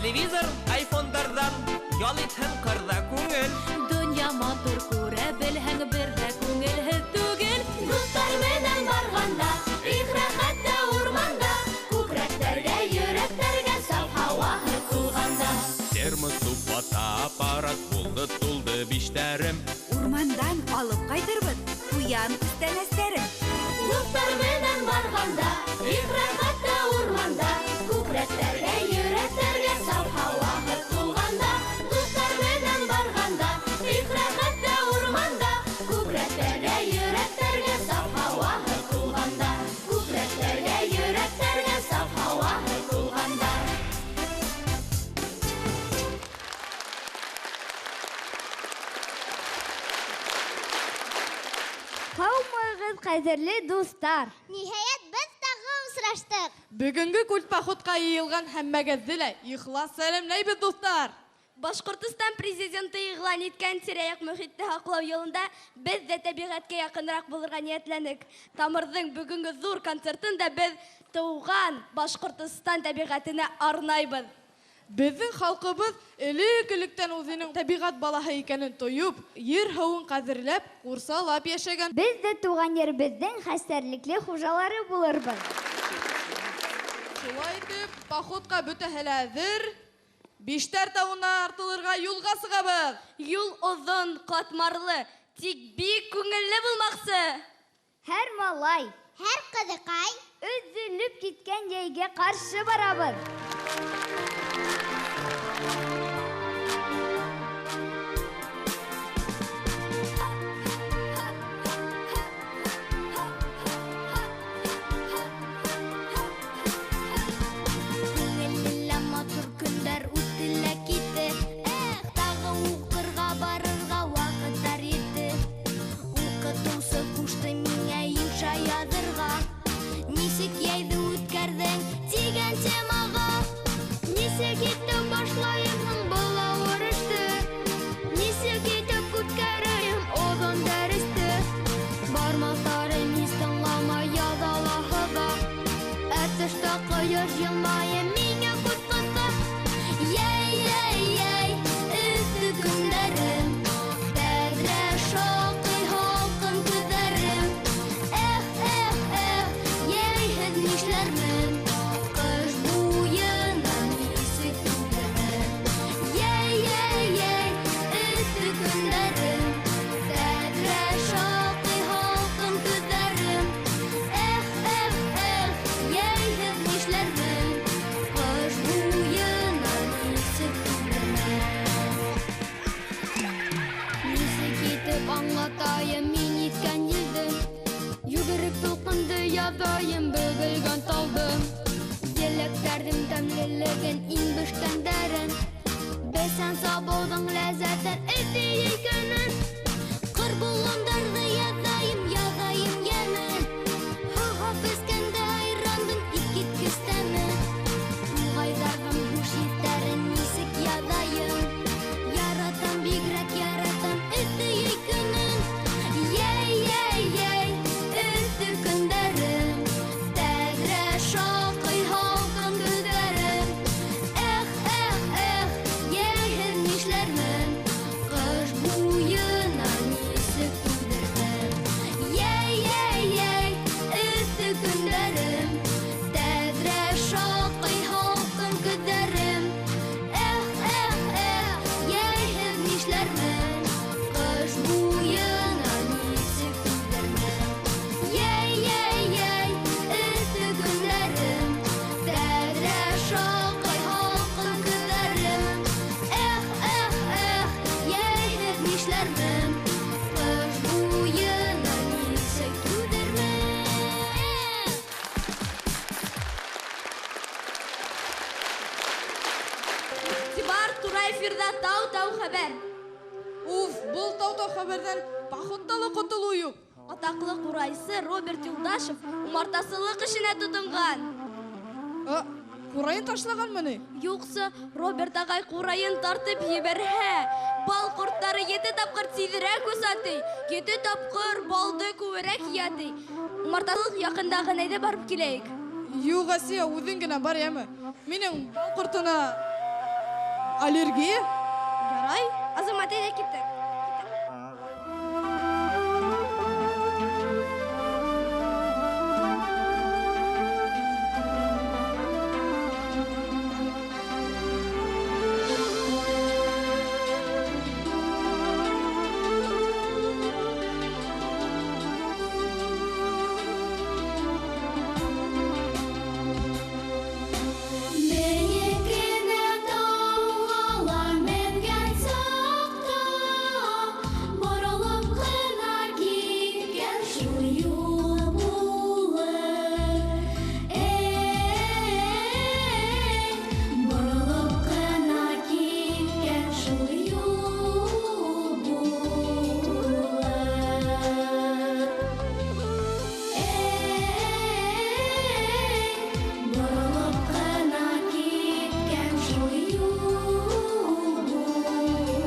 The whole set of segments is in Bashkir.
Телевизор, айфондарҙан ял итһен ҡырҙа күңел. Донъя матур күрә белһәң, бер ҙә күңелһеҙ түгел. Дуҫтар менән барғанда, их рәхәт тә урманда, күкрәктәргә, йөрәктәргә саф һауаһы тулғанда. Термос, суп, фотоаппарат булды, тулды биштәрем. Урмандан алып ҡайтырбыҙ ҡуян күстәнәстәрен. Дуҫтар менән барғанда, их рәхәт тә урманда, күкрәктәргә, йөрәктәргә саф һауаһы тулғанда. Дуҫтар менән барғанда, их рәхәт тә урманда, күкрәктәргә, йөрәктәргә саф һауаһы тулғанда. Күкрәктәргә, йөрәктәргә саф һауаһы тулғанда. Һаумыһығыҙ, ҡәҙерле дуҫтар! Ниһайәт, беҙ тағы осраштыҡ. Бөгөнгө культ походҡа йыйылған һәммәгеҙҙе лә ихлас сәләмләйбеҙ, дуҫтар! Башҡортостан президенты иғлан иткән тирә-яҡ мөхитте һаҡлау йылында беҙ ҙә тәбиғәткә яҡыныраҡ булырға ниәтләнек. Тамырҙың бөгөнгө ҙур концертын да беҙ тыуған Башҡортостан тәбиғәтенә арнайбыҙ. Беҙҙең халҡыбыҙ элек-электән үҙенең тәбиғәт балаһы икәнен тойоп, ер һыуын ҡәҙерләп, ҡурсалап йәшәгән. Беҙ ҙә тыуған еребеҙҙең хәстәрлекле хужалары булырбыҙ. Шулай итеп, походҡа бөтәһе лә әҙер. Биштәр тауына артылырға юлға сығабыҙ. Юл оҙон, ҡатмарлы, тик бик күңелле булмаҡсы. Һәр малай, һәр ҡыҙыҡай өҙөлөп киткән йәйгә ҡаршы барабыҙ. Нисек йәйҙе үткәрҙең тигән темаға? Нисек итеп башлайым һуң был ауыр эште? Нисек итеп үткәрәйем оҙон дәресте? Бармаҡтарым һис тыңламай яҙа ла һыҙа. Ә тышта ҡояш йылмая миңә күҙ ҡыҫа. Йәй, йәй, йәй, эҫе көндәрем, тәҙрә шаҡый һалҡын күҙҙәрем. Эх, эх, эх, йәйһеҙ нишләрмен? Ҡыш буйына нисек түҙермен? Йәй, йәй, йәй, эҫе көндәрем, тәҙрә шаҡый һалҡын күҙҙәрем. Эх, эх, эх, йәйһеҙ нишләрмен? Ҡыш буйына нисек түҙермен? Нисек итеп аңлатайым мин иҫкән елде? Йүгерек тулҡынды яҙайым бөгөлгән талды. Еләктәрҙең тәмлелеген, иң бешкәндәрен, бесән сабыуҙың ләззәтен, эҫе икәнен. Ҡыр болондарҙы яҙайым, яҙайым йәмен. Һыуға бескәндә айрандың иҫ киткес тәме. Туғайҙарҙың хуш еҫтәрен нисек яҙайым? Яратам, бигерәк яратам эҫе йәй көнөн. Йәй, йәй, йәй, эҫе көндәрем, тәҙрә шаҡый һалҡын көҙҙәрем. Эх, эх, эх, йәйһеҙ нишләрмен? Ҡыш буйына нисек түҙермен? Йәй, йәй, йәй, эҫе көндәрем, тәҙрә шаҡый һалҡын көҙҙәрем. Эх, эх, эх, йәйһеҙ нишләрмен? Ҡыш буйына нисек түҙермен? Йәй, йәй, йәй, эҫе көндәрем, тәҙрә шаҡый һалҡын көҙҙәрем. Эх, эх, эх, йәйһеҙ нишләрмен? Ҡыш буйына нисек түҙермен? Иғтибар, тура эфирҙа тау-тау хәбәр. Уф, был тау-тау хәбәрҙән походта ла ҡотолоу юҡ. Атаҡлы ҡурайсы Роберт Юлдашев умартасылыҡ эшенә тотонған. Ҡурайын ташлағанмы ни? Юҡсы, Роберт ағай ҡурайын тартып ебәрһә, бал ҡорттары 7 тапҡыр тиҙерәк үсә ти, 7 тапҡыр балды күберәк йыя ти. Умарталыҡ яҡында ғына әйҙә барып киләйек. Юҡ, Асия, үҙең генә бар, йәме? Минең бал ҡортона Аллергия. Ярай, Азамат, әйҙә киттек. Бейек кенә тауға менгән саҡта боролоп ҡына киткән шул юл булыр. Эй, боролоп ҡына киткән шул юл булыр. Эй, боролоп ҡына киткән шул юл булыр.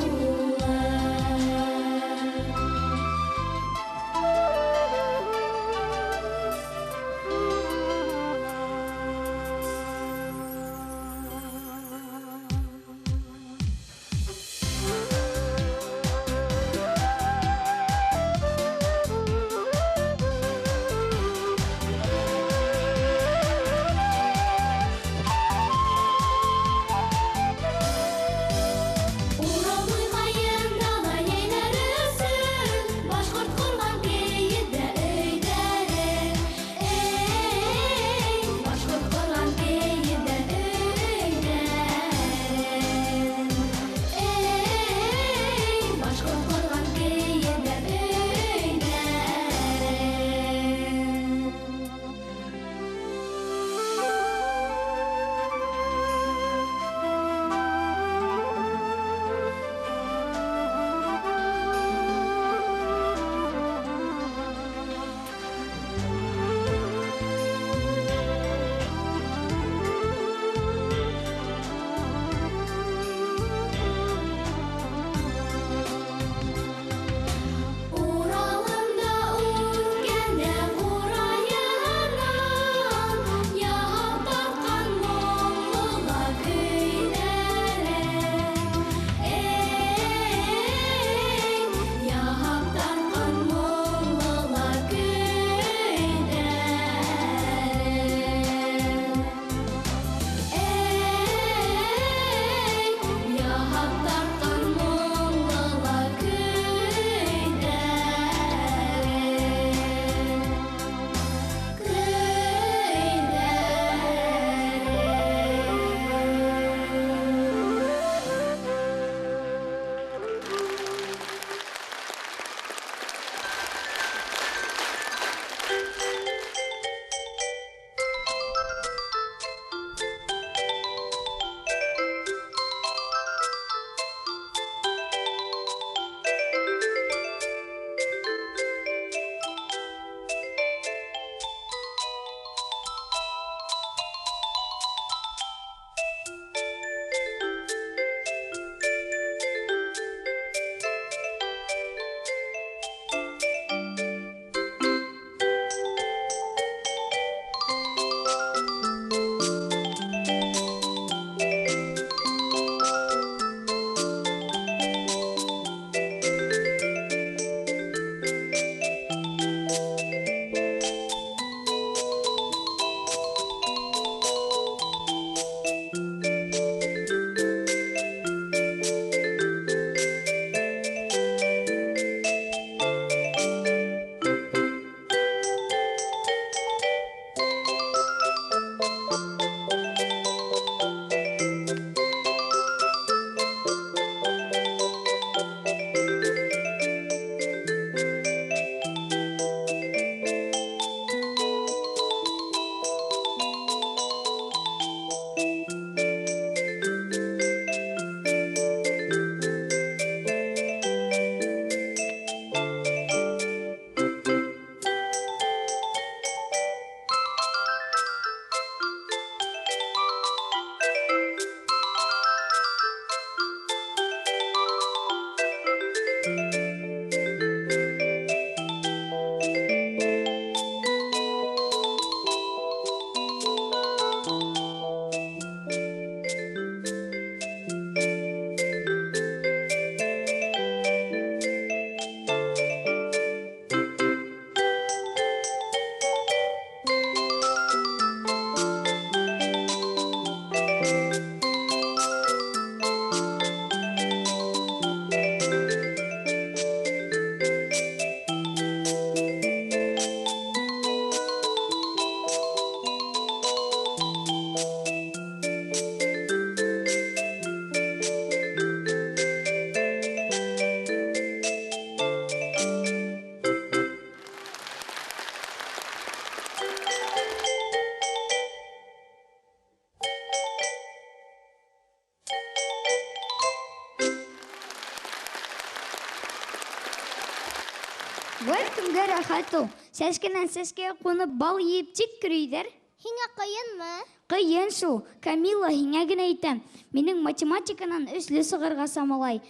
Бер кемгә рәхәт ул. Сәскәнән сәскәгә ҡунып бал йыйып тик көрөйҙәр. Һиңә ҡыйынмы? Ҡыйын шул. Камила, һиңә генә әйтәм. Минең математиканан өслө сығырға самалай.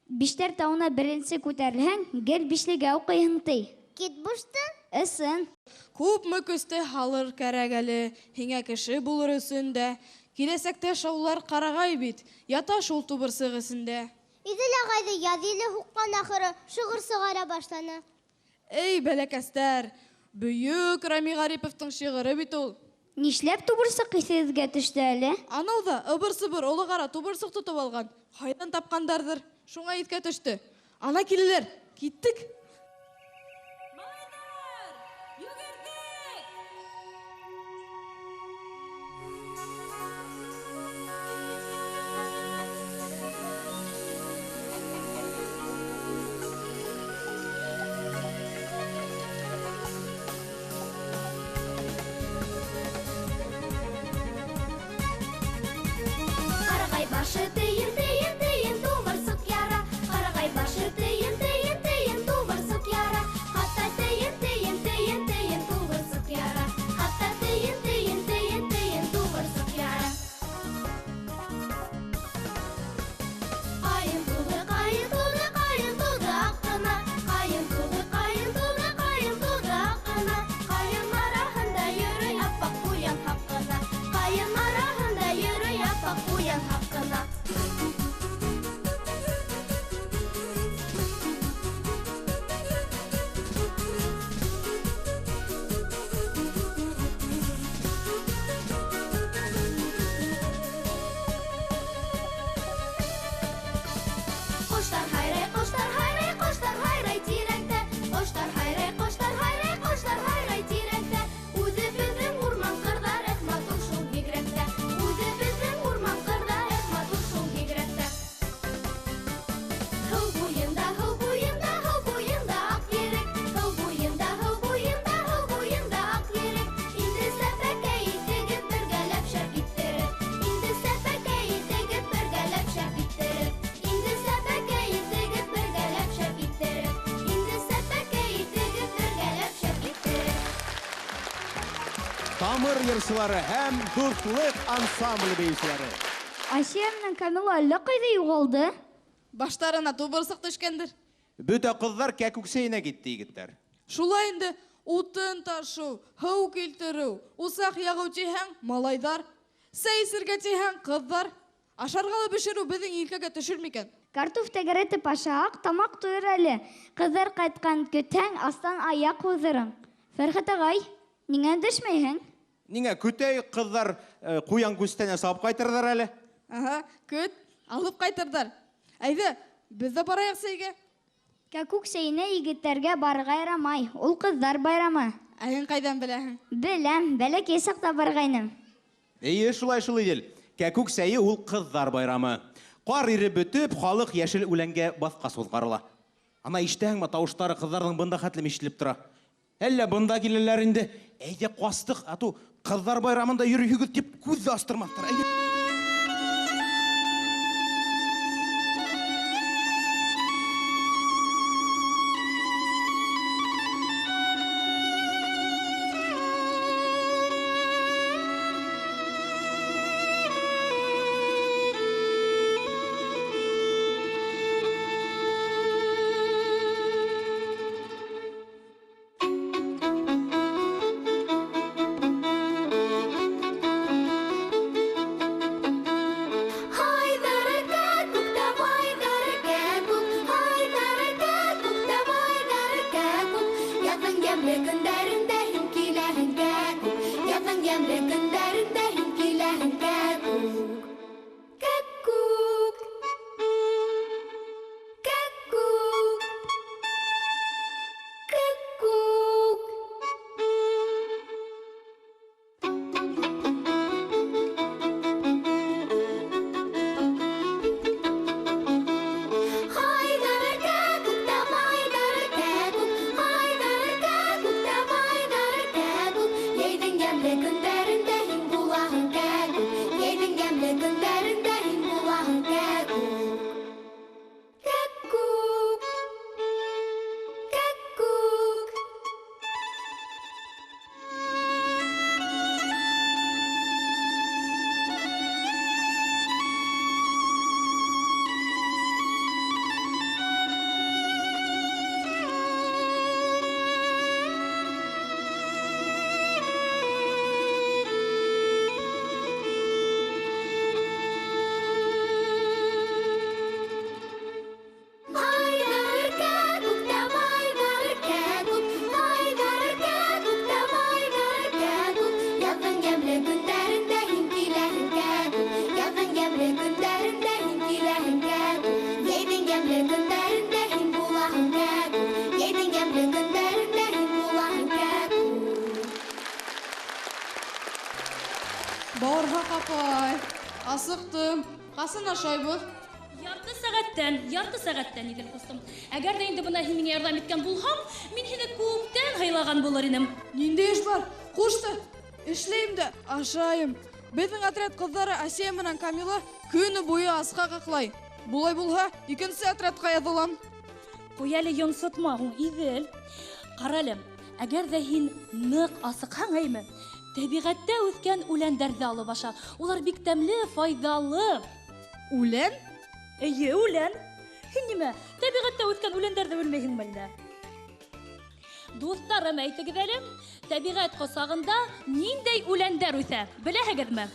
Биштәр тауына беренсе күтәрелһәң, гел бишлегә уҡыйһың ти. Кит бушты? Ысын. Күпме көстө һалыр кәрәк әле, һиңә кеше булыр өсөн дә. Киләсәктә шаулар ҡарағай бит, ята шул тубырсыҡ эсендә. Иҙел ағайҙы яҙ еле һуҡҡан ахыры, шиғыр сығара башланы. Эй, бәләкәстәр, бөйөк Рами Ғариповтың шиғыры бит ул. Нишләп тубырсыҡ иҫегеҙгә төштө әле? Анау ҙа ыбыр-сыбыр олоғара тубырсыҡ тотоп алған. Ҡайҙан тапҡандарҙыр, шуңа иҫкә төштө. Ана киләләр, киттек. Малайҙар, йүгерҙек! Ҡарағай башы тейен, тейен, тейен, тубырсыҡ яра. Ҡарағай башы тейен, тейен, тейен, тубырсыҡ яра. Хатта тейен, тейен, тейен, тейен, тубырсыҡ яра. Хатта тейен, тейен, тейен, тейен, тубырсыҡ яра. Ҡайын тулы, ҡайын тулы, ҡайын тулы аҡҡына. Ҡайын тулы, ҡайын тулы, ҡайын тулы аҡҡына. Ҡайын араһында йөрөй аппаҡ ҡуян һаҡ ҡына. Ҡайын араһында йөрөй аппаҡ ҡуян һаҡ ҡына. Ҡоштар һайрай, ҡоштар һайрай, ҡоштар һайрай тирәктә. Ҡоштар һайрай, ҡоштар һайрай, ҡоштар һайрай тирәктә. Үҙебеҙҙең урман ҡырҙар эх матур шул бигерәк тә. Үҙебеҙҙең урман ҡырҙар эх матур шул бигерәк тә. Һыу буйында, һыу буйында, һыу буйында аҡ ерек. Һыу буйында, һыу буйында, һыу буйында аҡ ерек. Инде сәпәкәй итегеҙ бергәләп шәп иттереп. Инде сәпәкәй итегеҙ бергәләп шәп иттереп. Инде сәпәкәй итегеҙ бергәләп шәп иттереп. Инде сәпәкәй итегеҙ бергәләп шәп иттереп. Тамыр йырсылары һәм Дуҫлыҡ ансамбле бейеүселәре. Асия менән Камила әллә ҡайҙа юғалды? Баштарына тубырсыҡ төшкәндер. Бөтә ҡыҙҙар кәкүк сәйенә китте, егеттәр. Шулай инде утын ташыу, һыу килтереү, усаҡ яғыу тиһәң, малайҙар, сәй эсергә тиһәң, ҡыҙҙар. Ашарға ла бешереү беҙҙең елкәгә төшөр микән? Картуф тәгәрәтеп ашаһаҡ, тамаҡ туйыр әле. Ҡыҙҙар ҡайтҡан көтһәң, астан аяҡ һуҙырың. Фәрхәт ағай, ниңә өндәшмәйһең? Ниңә көтәйек, ҡыҙҙар ҡуян күстәнәс алып ҡайтырҙар әле? Аһа, көт, алып ҡайтырҙар. Әйҙә, беҙ ҙә барайыҡ сәйгә. Кәкүк сәйенә егеттәргә барырға ярамай, ул ҡыҙҙар байрамы. Ә һин ҡайҙан беләһең? Беләм, бәләкәй саҡта барғайным. Эйе, шулай шул Иҙел. Кәкүк сәйе ул ҡыҙҙар байрамы. Ҡар иреп бөтөп, халыҡ йәшел үләнгә баҫҡас уҙғарыла. Ана ишетәһеңме, тауыштары ҡыҙҙарҙың бында хәтлем ишетелеп тора. Әллә бында киләләр инде. Әйҙә ҡастыҡ, ату ҡыҙҙар байрамында йөрөйһөгөҙ тип күҙ ҙә астырмаҫтар. Әйҙә. ямле көндәрендә һин булаһың кәкүк. Йәйҙең ямле көндәрендә һин булаһың кәкүк. Бауырһаҡ апай, асыҡтым. Ҡасан ашайбыҙ? Ярты сәғәттән, ярты сәғәттән, Иҙел ҡустым. Әгәр ҙә инде бына һин миңә ярҙам иткән булһаң, мин һине күптән һыйлаған булыр инем. Ниндәй эш бар? Ҡушты. Эшләйем дә ашайым. Беҙҙең отряд ҡыҙҙары Асия менән Камила көнө буйы асҡа ҡаҡлай. Булай булһа, икенсе отрядҡа яҙылам. Ҡуй әле, йонсотма һуң, Иҙел. Ҡара әле, әгәр ҙә һин ныҡ асыҡһаң, әйме, тәбиғәттә үҫкән үләндәрҙе алып аша. Улар бик тәмле, файҙалы. Үлән? Эйе, үлән. Һин нимә, тәбиғәттә үҫкән үләндәрҙе белмәйһеңме әллә? Дуҫтарым, әйтегеҙ әле, тәбиғәт ҡосағында ниндәй үләндәр үҫә? Беләһегеҙме?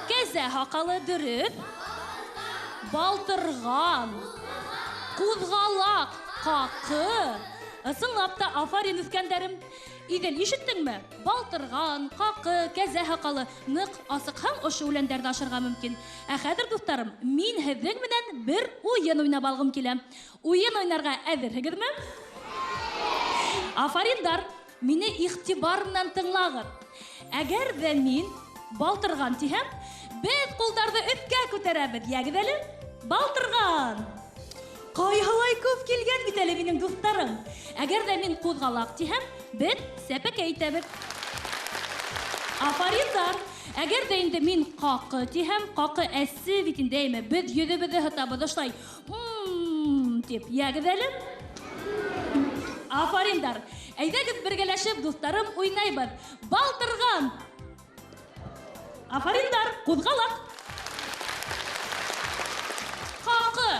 Кәзә һаҡалы, дөрөҫ. Балтырған, ҡуҙғалаҡ, ҡаҡы. Ысынлап та, афарин, үҫкәндәрем. Иҙел, ишеттеңме? Балтырған, ҡаҡы, кәзә һаҡалы. Ныҡ асыҡһаң, ошо үләндәрҙе ашарға мөмкин. Ә хәҙер, дуҫтарым, мин һеҙҙең менән бер уйын уйнап алғым килә. Уйын уйнарға әҙерһегеҙме? Афариндар, мине иғтибар менән тыңлағыҙ. Әгәр ҙә мин балтырған тиһәм, беҙ ҡулдарҙы өҫкә күтәрәбеҙ. Йәгеҙ әле, балтырған. Ҡайһылай күп килгән бит әле минең дуҫтарым. Әгәр ҙә мин ҡуҙғалаҡ тиһәм, беҙ сәпәкәй итәбеҙ. Афариндар, әгәр ҙә инде мин ҡаҡы тиһәм, ҡаҡы әсе бит инде, әйме, беҙ йөҙөбөҙҙө һытабыҙ ошолай. Тип, йәгеҙ әле. Афариндар, әйҙәгеҙ бергәләшеп, дуҫтарым, уйнайбыҙ. Балтырған. Афариндар, ҡуҙғалаҡ. Ҡаҡы.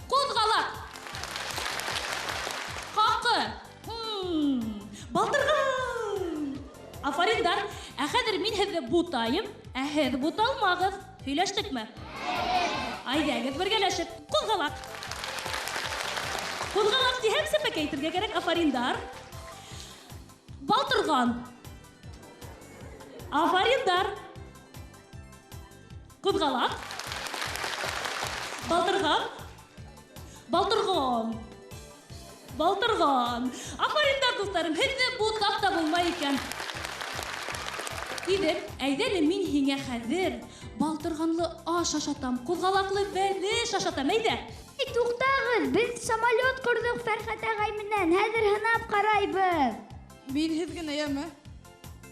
Ҡуҙғалаҡ. Ҡаҡы. Балтырған. Афариндар, ә хәҙер мин һеҙҙе бутайым, ә һеҙ буталмағыҙ. Һөйләштекме? Әйҙәгеҙ бергәләшеп, ҡуҙғалаҡ. Ҡуҙғалаҡ тиһәм, сәпәкәй әйтергә кәрәк. Афариндар. Балтырған. Афариндар. Ҡуҙғалаҡ. Балтырған. Балтырған. Балтырған. Афариндар, дуҫтарым, һеҙҙе бутап та булмай икән. Иҙел, әйҙә әле мин һиңә хәҙер балтырғанлы аш ашатам, ҡуҙғалаҡлы бәлеш ашатам, әйҙә. Эй, туҡтағыҙ, беҙ самолет ҡорҙоҡ Фәрхәт ағай менән, хәҙер һынап ҡарайбыҙ. Мин һеҙ генә, йәме?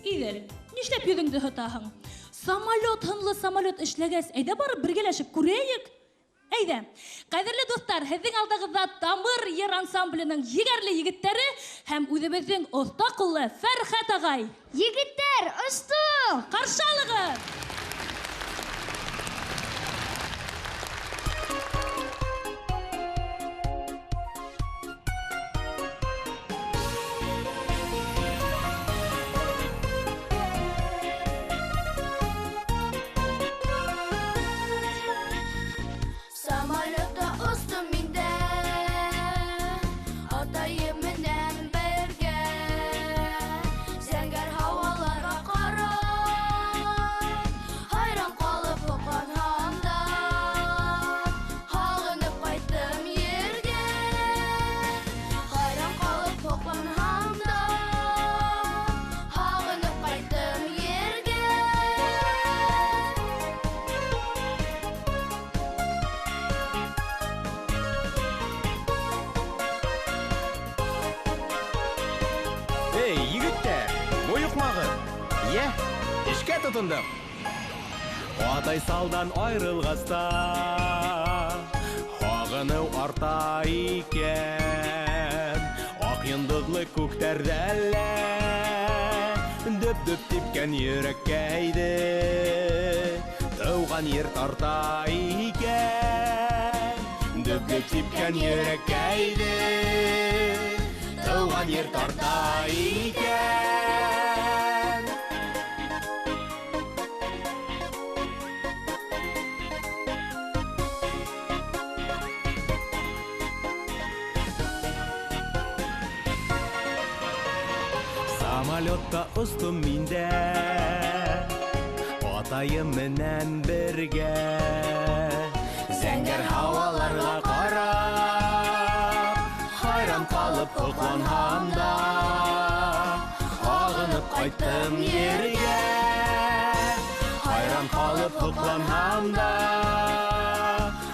Иҙел, нишләп йөҙөңдө һытаһың? Самолет һынлы самолет эшләгәс, әйҙә барып бергәләшеп күрәйек. Әйҙә, ҡәҙерле дуҫтар, һеҙҙең алдығыҙҙа Тамыр йыр ансамбленең егәрле егеттәре һәм үҙебеҙҙең оҫта ҡуллы Фәрхәт ағай. Егеттәр, остоҡ! Ҡаршы алығыҙ! Самолетта остом мин дә, атайым менән бергә. Зәңгәр һауаларға ҡарап, хайран ҡалып һоҡланһам да, һағынып ҡайттым ергә. Хайран ҡалып һоҡланһам да, һағынып ҡайттым ергә. Эй, егеттәр, бойоҡмағыҙ. Йә, эшкә тотондоҡ. Атай салдан айырылғас та, һағыныу арта икән. Аҡ йондоҙло күктәрҙә лә дөп-дөп типкән йөрәккәйҙе тыуған ер тарта икән. Дөп-дөп типкән йөрәккәйҙе тыуған ер тарта икән. Самолетта остом мин дә, атайым менән бергә. ҡалып һоҡланһам да, һағынып ҡайттым ергә. Хайран ҡалып һоҡланһам да,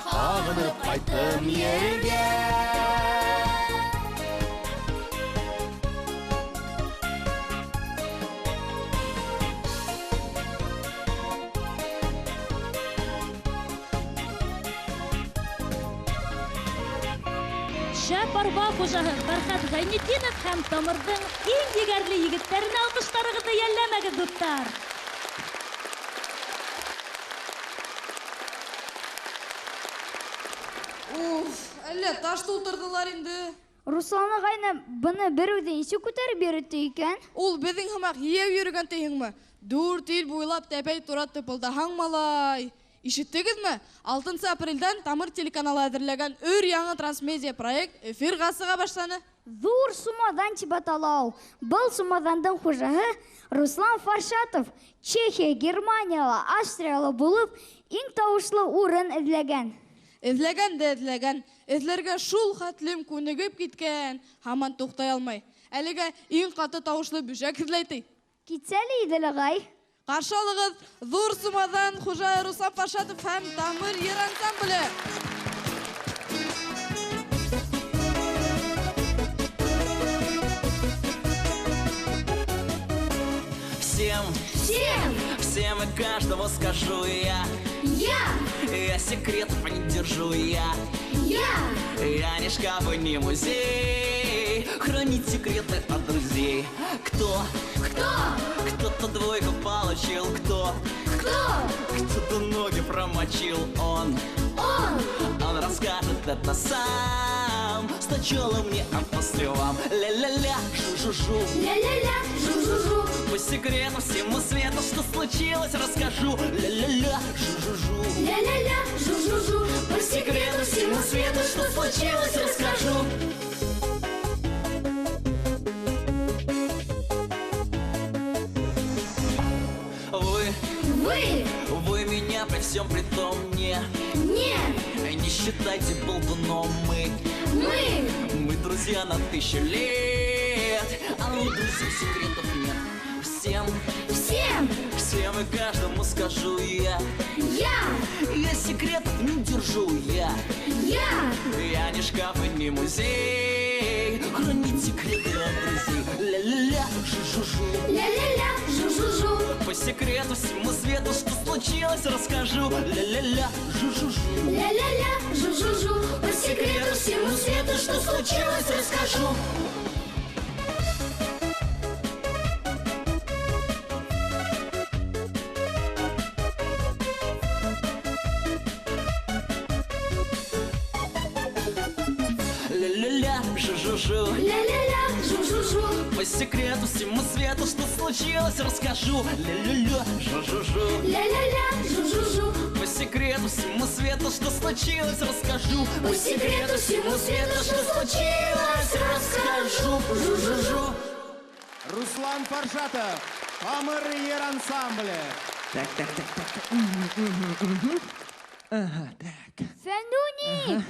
һағынып ҡайттым ергә. Шәп арба хужаһы Фәрхәт Ғәйнетдинов һәм Тамырҙың иң егәрле егеттәренә алҡыштарығыҙҙы йәлләмәгеҙ, дуҫтар. Уф, әллә таш тултырҙылар инде. Руслан ағайны быны бер үҙе нисек күтәреп йөрөттө икән? Ул беҙҙең һымаҡ йәйәү йөрөгән тиһеңме? 4 ил буйлап тәпәй тура тыпылдаһаң, малай. Ишеттегеҙме? 6 апрелдән Тамыр телеканалы әҙерләгән өр яңы трансмедиа проект эфирға сыға башланы. Ҙур сумаҙан тип атала ул. Был сумаҙандың хужаһы Руслан Фаршатов Чехия, Германияла, Австрияла булып, иң тауышлы урын эҙләгән. Эҙләгән дә эҙләгән. Эҙләргә шул хәтлем күнегеп киткән, һаман туҡтай алмай. Әлегә иң ҡаты тауышлы бөжәк эҙләй ти. Китсә лә Иҙел ағай. Қаршы алығыҙ, ҙур сумаҙан хужаһы Руслан Фаршатов һәм Тамыр йыр ансамбле. Всем, всем, всем и каждому скажу я. Я секретов не держу я. Я ни шкаф, ни музей, хранить секреты от друзей. Кто? Кто? Кто-то двойку получил, кто? Кто? Кто-то ноги промочил, он. Он расскажет это сам. Сначала мне, а после вам. Ля-ля-ля, жу-жу-жу. Ля-ля-ля, жу-жу-жу. По секрету всему свету, что случилось, расскажу. Ля-ля-ля, жу-жу-жу. Ля-ля-ля, жу-жу-жу. По секрету всему свету, что случилось, расскажу. Вы меня при всем при том не считайте болтуном. Мы друзья на 1000 лет, а у друзей секретов нет. Всем, всем, всем и каждому скажу я. Я секретов не держу я. Я ни шкаф и ни музей, хранить секреты от друзей. Ля-ля-ля, жу-жу-жу. Ля-ля-ля, жу-жу-жу. По секрету всему свету, что случилось, расскажу. Ля-ля-ля, жу-жу-жу. Ля-ля-ля, жу-жу-жу. По секрету всему свету, что случилось, расскажу. Ля-ля-ля, жу-жу-жу. Ля-ля-ля, жу-жу-жу. По секрету всему свету, что случилось, расскажу. Ля-ля-ля, жу-жу-жу. Ля-ля-ля, жу-жу-жу. По секрету всему свету, что случилось, расскажу. По секрету всему свету, что случилось, расскажу. Жу-жу-жу. Руслан Фаршатов, Тамыр йыр ансамбле. Так, так, так, так. Ага, так. Фәнүни!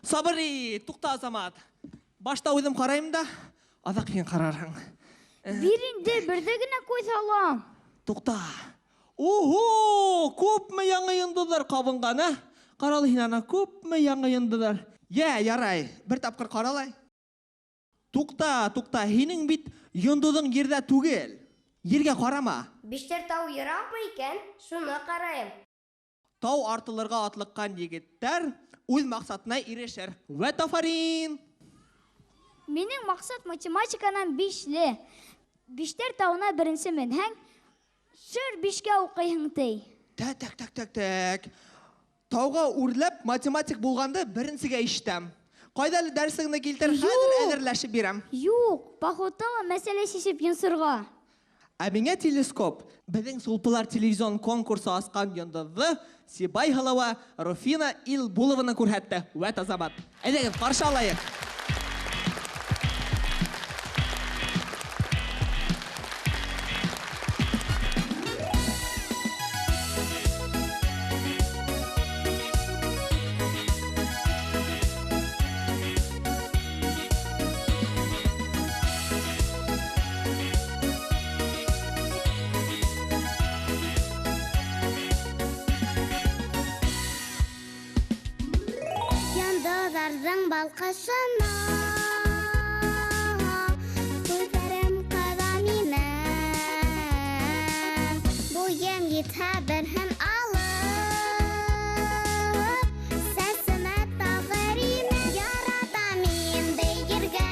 Сабыр ит, туҡта, Азамат. Башта үҙем ҡарайым да, аҙаҡ һин ҡарарһың. Бир инде, берҙе генә күҙ һалам. Туҡта. Ого, күпме яңы йондоҙҙар ҡабынған, ә? Ҡаралы һин ана, күпме яңы йондоҙҙар. Йә, ярай, бер тапҡыр ҡаралай. Туҡта, туҡта, һинең бит йондоҙоң ерҙә түгел. Ергә ҡарама. Биштәр тау йыраҡмы икән, шуны ҡарайым. Тау артылырға атлыҡҡан егеттәр үҙ маҡсатына ирешер. Вәт афарин! Минең маҡсат математиканан 5-ле. Биштәр тауына беренсе менһәң, шыр 5-кә уҡыйһың ти. Так, так, так, так, так. Тауға үрләп математик булғанды беренсегә ишетәм. Ҡайҙа әле дәреслегеңде килтер, хәҙер әҙерләшеп бирәм. Юҡ, походта ла мәсьәлә сисеп йонсорға. Ә миңә телескоп. Беҙҙең Сулпылар телевизион конкурсы асҡан йондоҙҙо Сибай һылыуы Руфина Илбулованы күрһәтте. Вәт Азамат. Әйҙәгеҙ, ҡаршы алайыҡ. Йондоҙҙарҙың балҡышына күҙҙәрем ҡыҙа минең. Буйым етһә берһен алып, сәсемә тағыр инем. Яратам мин бейергә,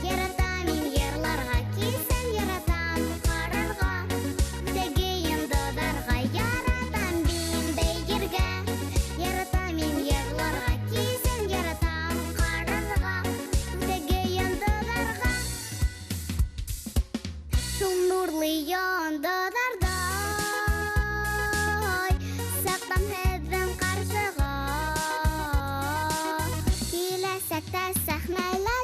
яратам мин йырларға, килсәм яратам ҡарарға, теге йондоҙҙарға. Яратам мин бейергә, яратам мин йырларға, килсәм яратам ҡарарға, теге йондоҙҙарға. Шул нурлы йондоҙҙарҙай сыҡтым һеҙҙең ҡаршыға. Киләсәктә сәхнәлә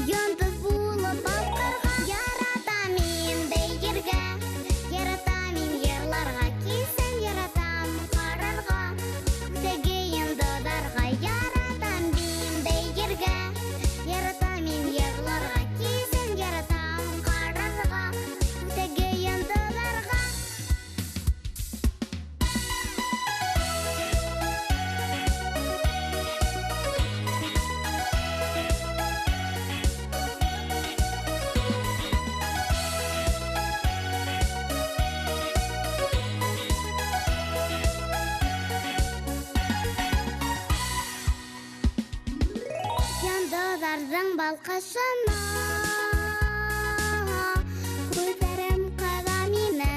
йондоҙ булып балҡырға. Яратам мин бейергә, яратам мин йырларға, килсәм яратам ҡарарға, теге йондоҙҙарға. Яратам мин бейергә, яратам мин йырларға, килсәм яратам ҡарарға, теге йондоҙҙарға. Йондоҙҙарҙың балҡышына күҙҙәрем ҡыҙа минең.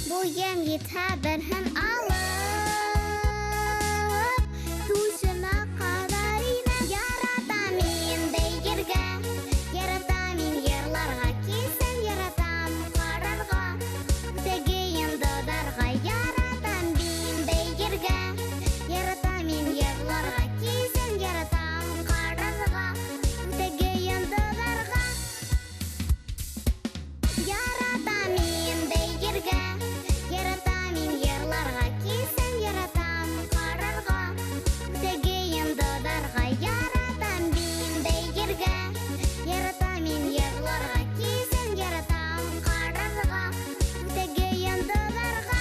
Буйым етһә берһен алып, түшемә ҡаҙар инем. Яратам мин бейергә, яратам мин йырларға, килсәм яратам ҡарарға, теге йондоҙҙарға. Яратам мин бейергә, яратам мин йырларға, килсәм яратам ҡарарға, теге йондоҙҙарға. Яратам мин бейергә, яратам мин йырларға, килсәм яратам ҡарарға, теге йондоҙҙарға. Яратам мин бейергә, яратам мин йырларға, килсәм яратам ҡарарға, теге йондоҙҙарға.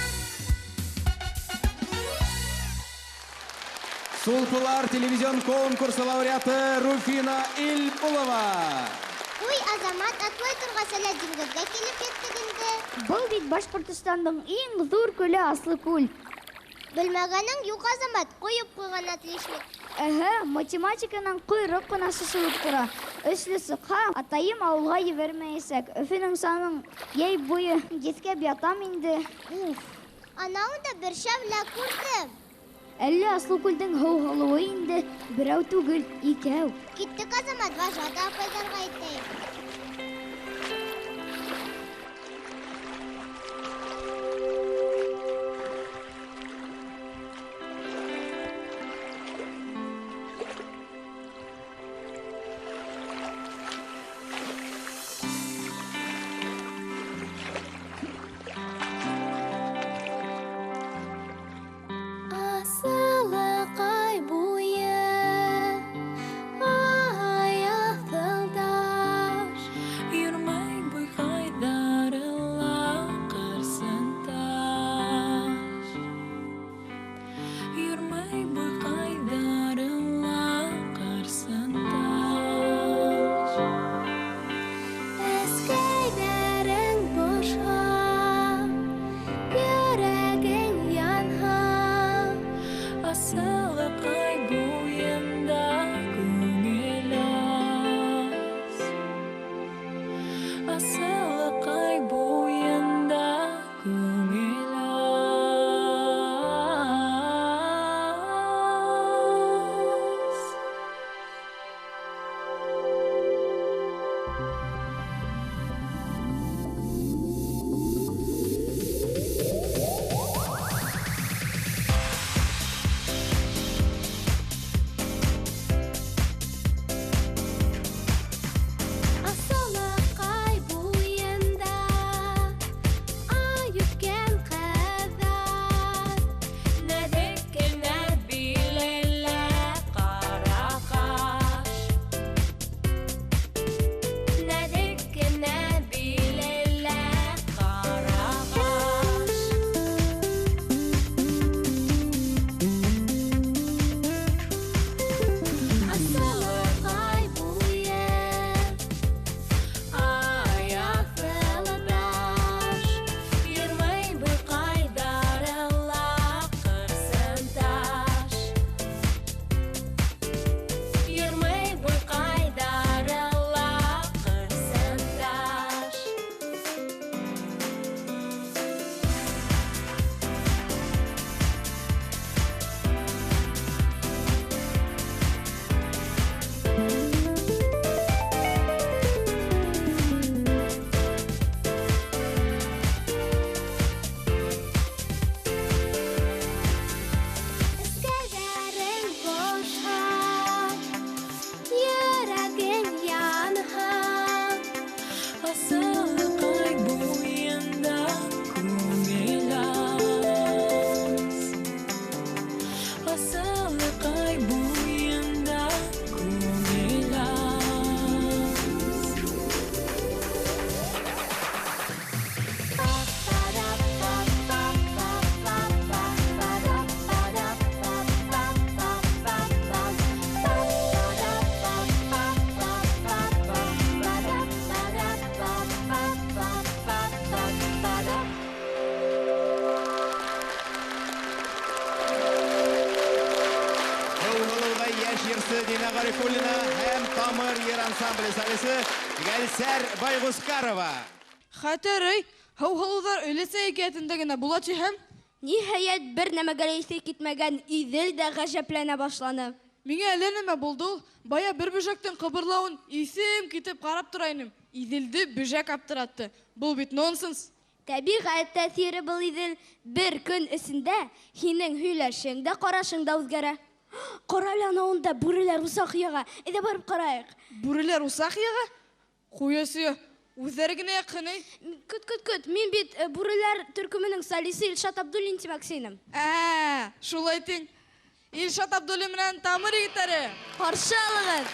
Сулпылар телевизион конкурсы лауреаты Руфина Илпулова. Уй, Азамат, атлай торғас әле диңгеҙгә килеп еттек инде. Был бит Башҡортостандың иң ҙур күле Аслыкүл. Белмәгәнең юҡ, Азамат, ҡойоп ҡуйған отличник. Әһә, математиканан ҡойроҡ ҡына сысылып тора. Өслө сыҡһа, атайым ауылға ебәрмәйәсәк. Өфөнөң санын йәй буйы еҫкәп ятам инде. Уф, анауында бер шәүлә күрҙем. Әллә Аслыкүлдең һыу һалыуы инде, берәү түгел, икәү. Киттек, Азамат, вожатый апайҙарға әйтәйек. Асылыҡай буйы, ай аҫылдаш. Баш йырсы Дина Ғарифуллина һәм Тамыр йыр ансамбле солисы Гәлсәр Байгускарова. Хәтәр, эй, һыу һылыуҙар өләсә әкиәтендә генә була тиһәм. Ниһайәт, бер нәмәгә лә иҫе китмәгән Иҙел дә ғәжәпләнә башланы. Миңә әллә нәмә булды ул. Бая бер бөжәктең ҡыбырлауын иҫем китеп ҡарап тора инем. Иҙелде бөжәк аптыратты. Был бит нонсенс. Тәбиғәт тәьҫире был, Иҙел. Бер көн эсендә һинең һөйләшең дә, ҡарашың да үҙгәрә. Ҡара әле, ана унда бүреләр усаҡ яға. Әйҙә барып ҡарайыҡ. Бүреләр усаҡ яға? Ҡуясы, үҙҙәре генә яҡын, эй. Көт, көт, көт. Мин бит бүреләр төркөмөнөң солисы Илшат Абдуллин тимәксе инем. Ә, шулай тиң. Илшат Абдуллин менән Тамыр егеттәре. Ҡаршы алығыҙ.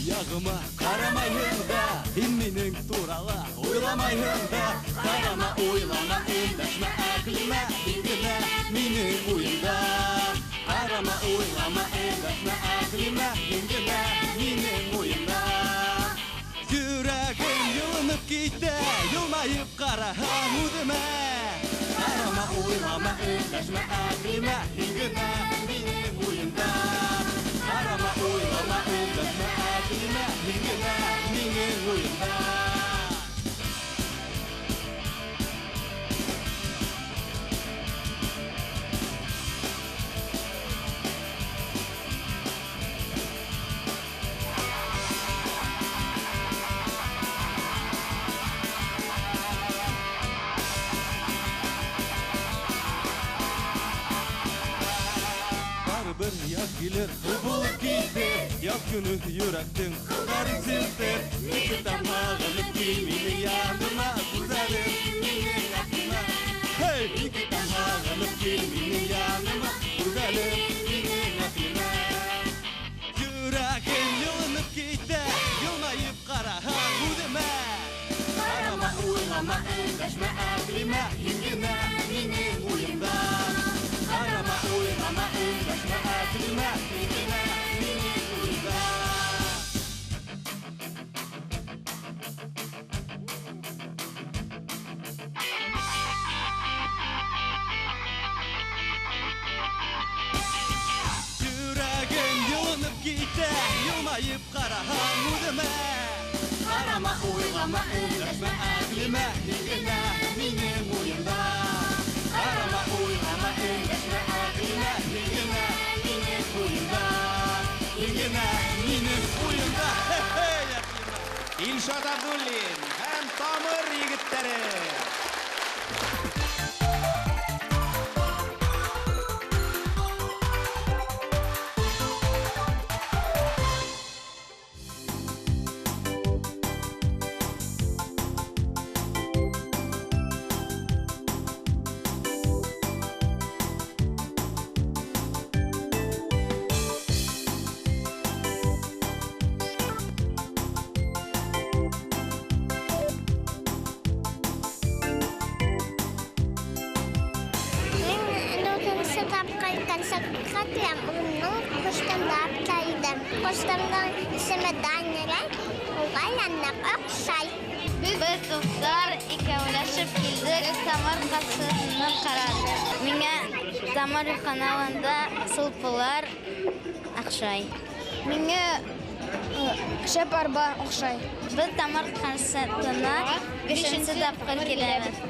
Яғыма ҡарамайһың да, һин минең турала уйламайһың да. Ҡарама, уйлама, өндәшмә, әҡлимә, һин генә минең уйымда. Ҡарама, уйлама, өндәшмә, әҡлимә, һин генә минең уйымда. Йөрәгем йылынып китә, йылмайып ҡараһам үҙемә. Ҡарама, уйлама, өндәшмә, әҡлимә, һин генә минең уйымда. Ҡарама, уйлама, өндәшмә, әҡлимә, һин генә минең уйымда. Барыбер яҙ килер, һыу булып китер. Яҙ көнө йөрәктең ҡылдарын селтер. Никитам һағынып кил минең яныма, гүзәлем минең әҡлимә. Һей, Никитам һағынып кил минең яныма, гүзәлем минең әҡлимә. Йөрәгем йылынып китә, йылмайып ҡараһам үҙемә. Ҡарама, уйлама, өндәшмә, әҡлимә, һин генә минең уйымда. Ҡарама, уйлама, өндәшмә, әҡлимә, һин генә минең уйымда. Йөрәгем йылынып китә, йылмайып ҡараһам үҙемә. Ҡарама, уйлама, өндәшмә, әҡлимә, һин генә минең уйымда. Ҡарама, уйлама, өндәшмә, әҡлимә, һин генә минең уйымда. Һин генә минең уйымда. Илшат Абдуллин һәм Тамыр егеттәре. Концертҡа киләм, үҙемдең ҡустымды алып килдем. Ҡустымдың исеме Данирә, уға ныҡ оҡшай. Беҙ дуҫтар икәүләшеп килдек Тамыр концертын ҡарарға. Миңә Тамыр каналында сулпылар оҡшай. Миңә шәп арба оҡшай. Беҙ Тамыр концертына 5-нсе тапҡыр киләбеҙ.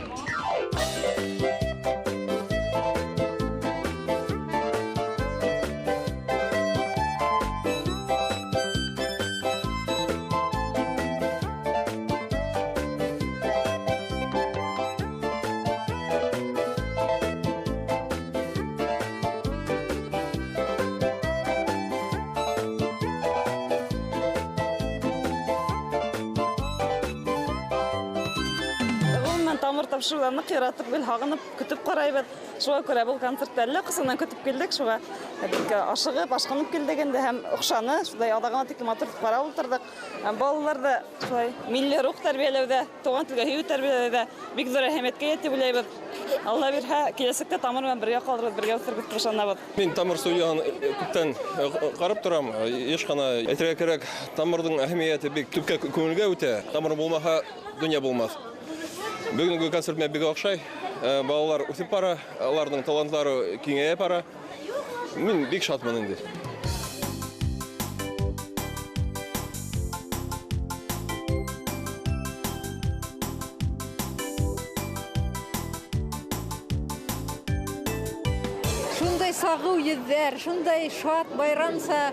Тамыр тапшырыуҙарын ныҡ яратып, гел һағынып көтөп ҡарайбыҙ. Шуға күрә был концертты әллә ҡасандан көтөп килдек, шуға бик ашығып, ашҡынып килдек инде һәм оҡшаны, шулай аҙағына тиклем матур итеп ҡарап ултырҙыҡ. Һәм балалар ҙа шулай милли рух тәрбиәләүҙә, туған телгә һөйөү тәрбиәләүҙә бик ҙур әһәмиәткә эйә тип уйлайбыҙ. Алла бирһә, киләсәктә Тамыр менән бергә ҡалырбыҙ, бергә үҫербеҙ тип ышанабыҙ. Мин Тамыр студияһын күптән ҡарап торам. Йыш ҡына әйтергә кәрәк, Тамырҙың әһәмиәте бик төпкә күңелгә үтә. Тамыр булмаһа, донъя булмаҫ. Бөгөнгө концерт миңә бик оҡшай. Балалар үҫеп бара, уларҙың талантлары киңәйә бара. Мин бик шатмын инде. Шундай сағыу йөҙҙәр, шундай шат байрамса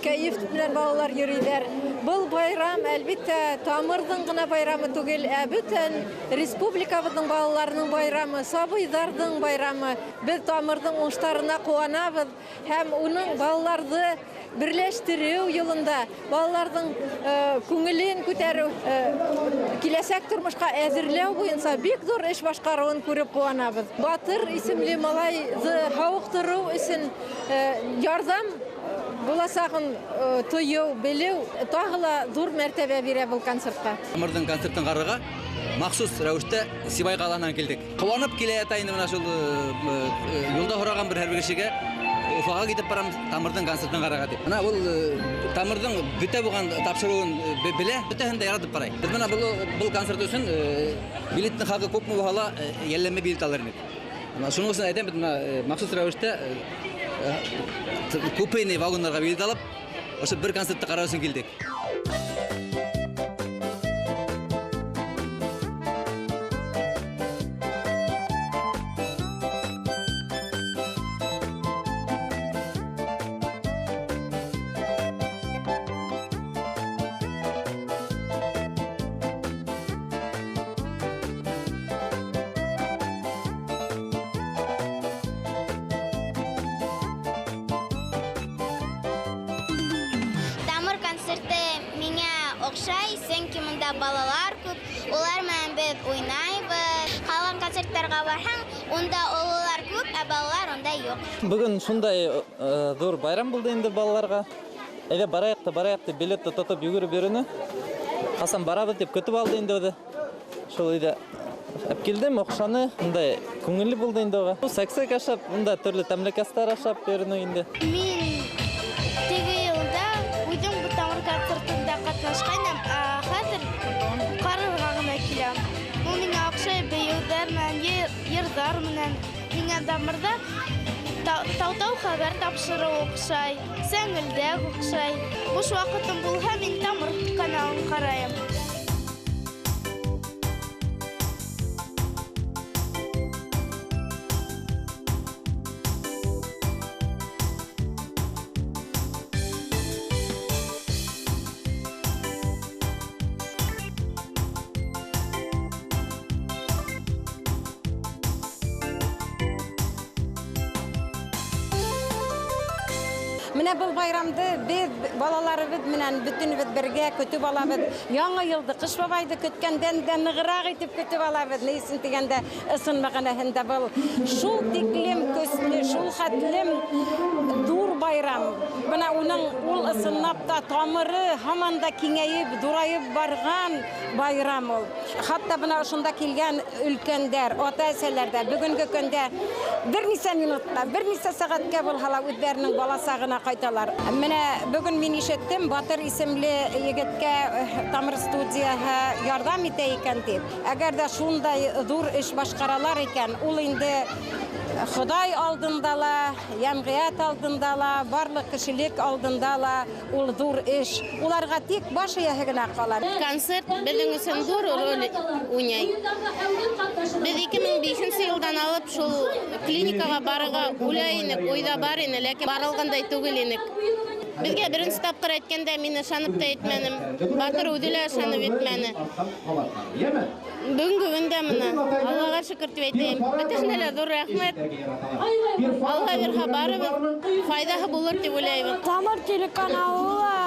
кәйеф менән балалар йөрөйҙәр. Был байрам, әлбиттә, Тамырҙың ғына байрамы түгел, ә бөтөн республикабыҙҙың балаларының байрамы, сабыйҙарҙың байрамы. Беҙ Тамырҙың уңыштарына ҡыуанабыҙ һәм уның балаларҙы берләштереү юлында, балаларҙың күңелен күтәреү, киләсәк тормошҡа әҙерләү буйынса бик ҙур эш башҡарыуын күреп ҡыуанабыҙ. Батыр исемле малайҙы һауыҡтырыу өсөн ярҙам буласағын тойоу, белеү тағы ла ҙур мәртәбә бирә был концертҡа. Тамырҙың концертын ҡарарға махсус рәүештә Сибай ҡалаһынан килдек. Ҡыуанып килә ята инде мына шул юлда һораған бер һәр бер кешегә Уфаға китеп барам Тамырҙың концертын ҡарарға тип. Мына был Тамырҙың бөтә булған тапшырыуын белә, бөтәһен дә яратып ҡарай. Беҙ мына был концерт өсөн билеттың хаҡы күпме булһа ла йәлләмә билет алыр инек. Мына шуның өсөн әйтәм бит, мына махсус рәүештә купейный вагондарға билет алып, ошо бер концертты ҡарау өсөн килдек. Оҡшай, сөнки мында балалар күп, улар менән беҙ уйнайбыҙ. Ҡалған концерттарға барһаң, унда ололар күп, ә балалар унда юҡ. Бөгөн шундай ҙур байрам булды инде балаларға. Әйҙә барайыҡ та барайыҡ тип билетты тотоп йүгереп йөрөнө. Ҡасан барабыҙ тип көтөп алды инде үҙе. Шул өйҙә әп килдем, оҡшаны, ундай күңелле булды инде уға. Сәксәк ашап, унда төрлө тәмлекәстәр ашап йөрөнө инде. Мин теге йылда үҙем был Тамыр концертында ҡатнашҡайным, ә хәҙер ҡарарға ғына киләм. Ул миңә оҡшай бейеүҙәр менән, йырҙар менән. Миңә Тамырҙа тау-тау хәбәр тапшырыу оҡшай, сәңелдәк оҡшай. Буш ваҡытым булһа, мин Тамыр каналын ҡарайым. Менә был байрамды беҙ балаларыбыҙ менән бөтөнөбөҙ бергә көтөп алабыҙ. Яңы йылды, Ҡыш бабайҙы көткәндән дә нығыраҡ итеп көтөп алабыҙ. Ни өсөн тигәндә, ысын мәғәнәһендә был шул тиклем көслө, шул хәтлем ҙур байрам. Бына уның ул ысынлап та тамыры һаман да киңәйеп, ҙурайып барған байрам ул. Хатта бына ошонда килгән өлкәндәр, ата-әсәләр дә бөгөнгө көндә бер нисә минутта, бер нисә сәғәткә булһа ла үҙҙәренең бала сағына ҡайталар. Менә бөгөн мин ишеттем, Батыр исемле егеткә Тамыр студияһы ярҙам итә икән тип. Әгәр ҙә шундай ҙур эш башҡаралар икән, ул инде Хоҙай алдында ла, йәмғиәт алдында ла, барлыҡ кешелек алдында ла ул ҙур эш. Уларға тик баш эйәһе генә ҡала. Концерт беҙҙең өсөн ҙур роль уйнай. Беҙ 2005 йылдан алып шул клиникаға барырға уйлай инек, уйҙа бар ине, ләкин барылғандай түгел инек. Беҙгә беренсе тапҡыр әйткәндә мин ышанып та әйтмәнем. Батыр үҙе лә ышанып етмәне. Бөгөнгө көндә мына Аллаға шөкөр тип әйтәйем. Бөтәһенә лә ҙур рәхмәт. Алла бирһә барыбыҙ файҙаһы булыр тип уйлайбыҙ. Тамыр телеканалы ла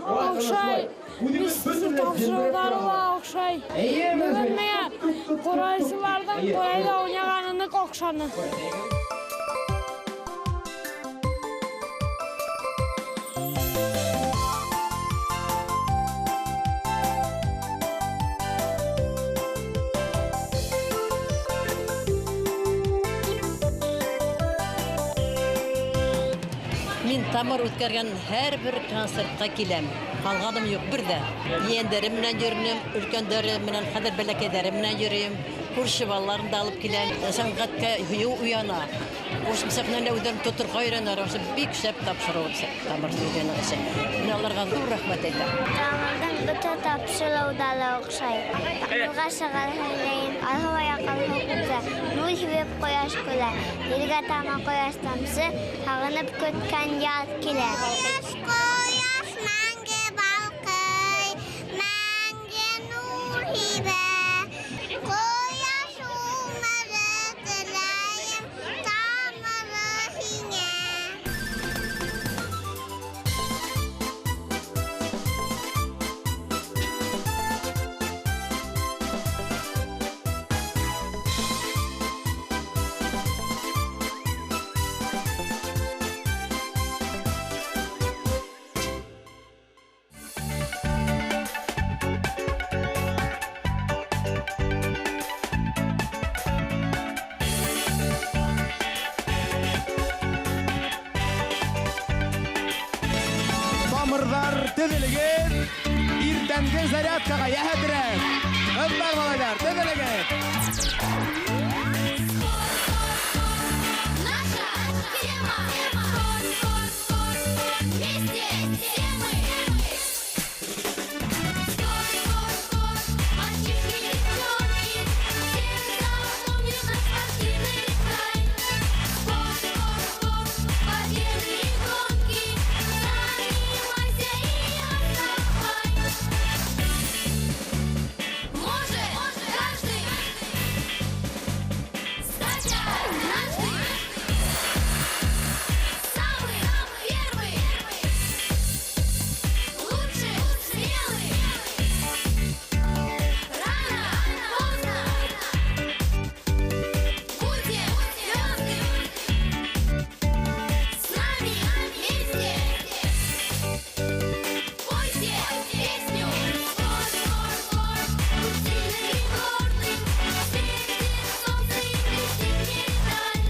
оҡшай, тапшырыуҙары ла оҡшай. Бөгөн миңә Ҡурайсыларҙың ҡурайҙа уйнағаны ныҡ оҡшаны. Мин Тамыр үткәргән һәр бер концертҡа киләм. Ҡалғаным юҡ бер ҙә. Ейәндәрем менән йөрөнөм, өлкәндәре менән, хәҙер бәләкәйҙәре менән йөрөйөм. Күрше балаларын да алып киләм. Сәнғәткә һөйөү уяна. Сәхнәлә үҙҙәрен тоторға өйрәнә. Бик шәп тапшырыу Тамыр өйрәнә. Мин уларға ҙур рәхмәт әйтәм. Тамырҙың бөтә тапшырыуҙары оҡшай. Тамырға шиғыр һөйләйем, алһыу аяҡ, алһыу күкрә, нур һибеп ҡояш көлә, ергә тама ҡояш тамсы, һағынып көткән яҙ килә. Ҡояш, ҡояш мәңге балҡый, мәңге нур һибә. Ҡояш ғүмере теләйем, тамыры һиңә. Тамырҙар теҙелегеҙ, иртәнге зарядкаға йәһәтерәк. Ҡыҙҙар, малайҙар, теҙелегеҙ. Наша тема. Спорт, спорт, спорт, спорт. Вместе все мы. Спорт, спорт, спорт. Мальчишки и девчонки. Всем запомнил наш спортивный край. Спорт, спорт, спорт. Победы и гонки. Занимайся и отдыхай. Может каждый стать однажды самый первый, лучший, смелый. Рано, поздно будем звезды. С нами вместе пойте песню. Спорт, спорт, спорт, будь сильным и гордым. Светит солнце и блестит медаль.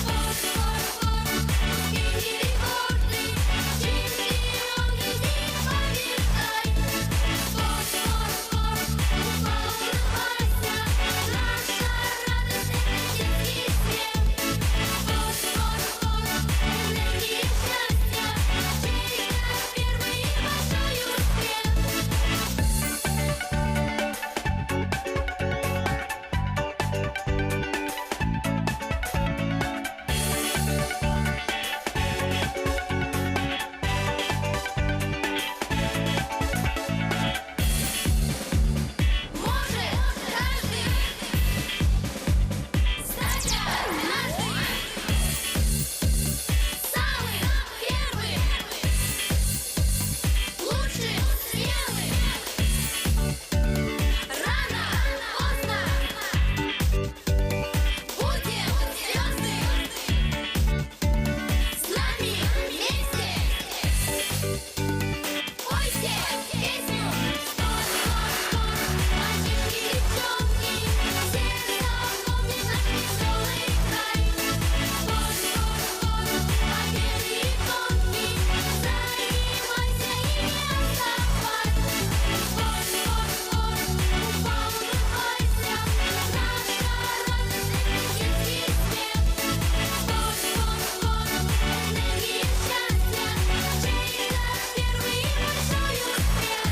Спорт, спорт, спорт, успехи рекорды. Чемпион, иди побеждай. Спорт, спорт, спорт, упал, улыбайся. Наша радость — это детский смех. Спорт, спорт, спорт, энергия счастья. Чей-то первый и большой успех. Может каждый стать однажды самый первый, лучший, смелый. Рано, поздно будем звезды. С нами вместе пойте песню. Спорт, спорт, спорт, мальчишки и девчонки, все запомнят наш веселый край. Спорт, спорт, спорт, победы и гонки, занимайся и отдыхай. Спорт, спорт, спорт, упал, улыбайся, наша радость — это детский смех. Спорт, спорт, спорт, энергия счастья, чей-то первый и большой успех.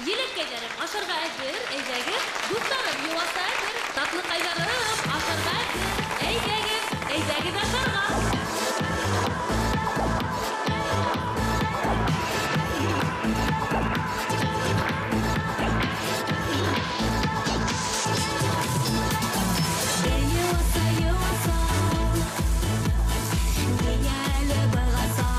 Еләккәйҙәрем, ашарға әҙер, әйҙәгеҙ. Дуҫтарым, йыуаса әҙер, татлыҡайҙарым, ашарға әҙер, әйҙәгеҙ, әйҙәгеҙ ашарға. Йыуаса, йыуаса, миңә әле бығаса.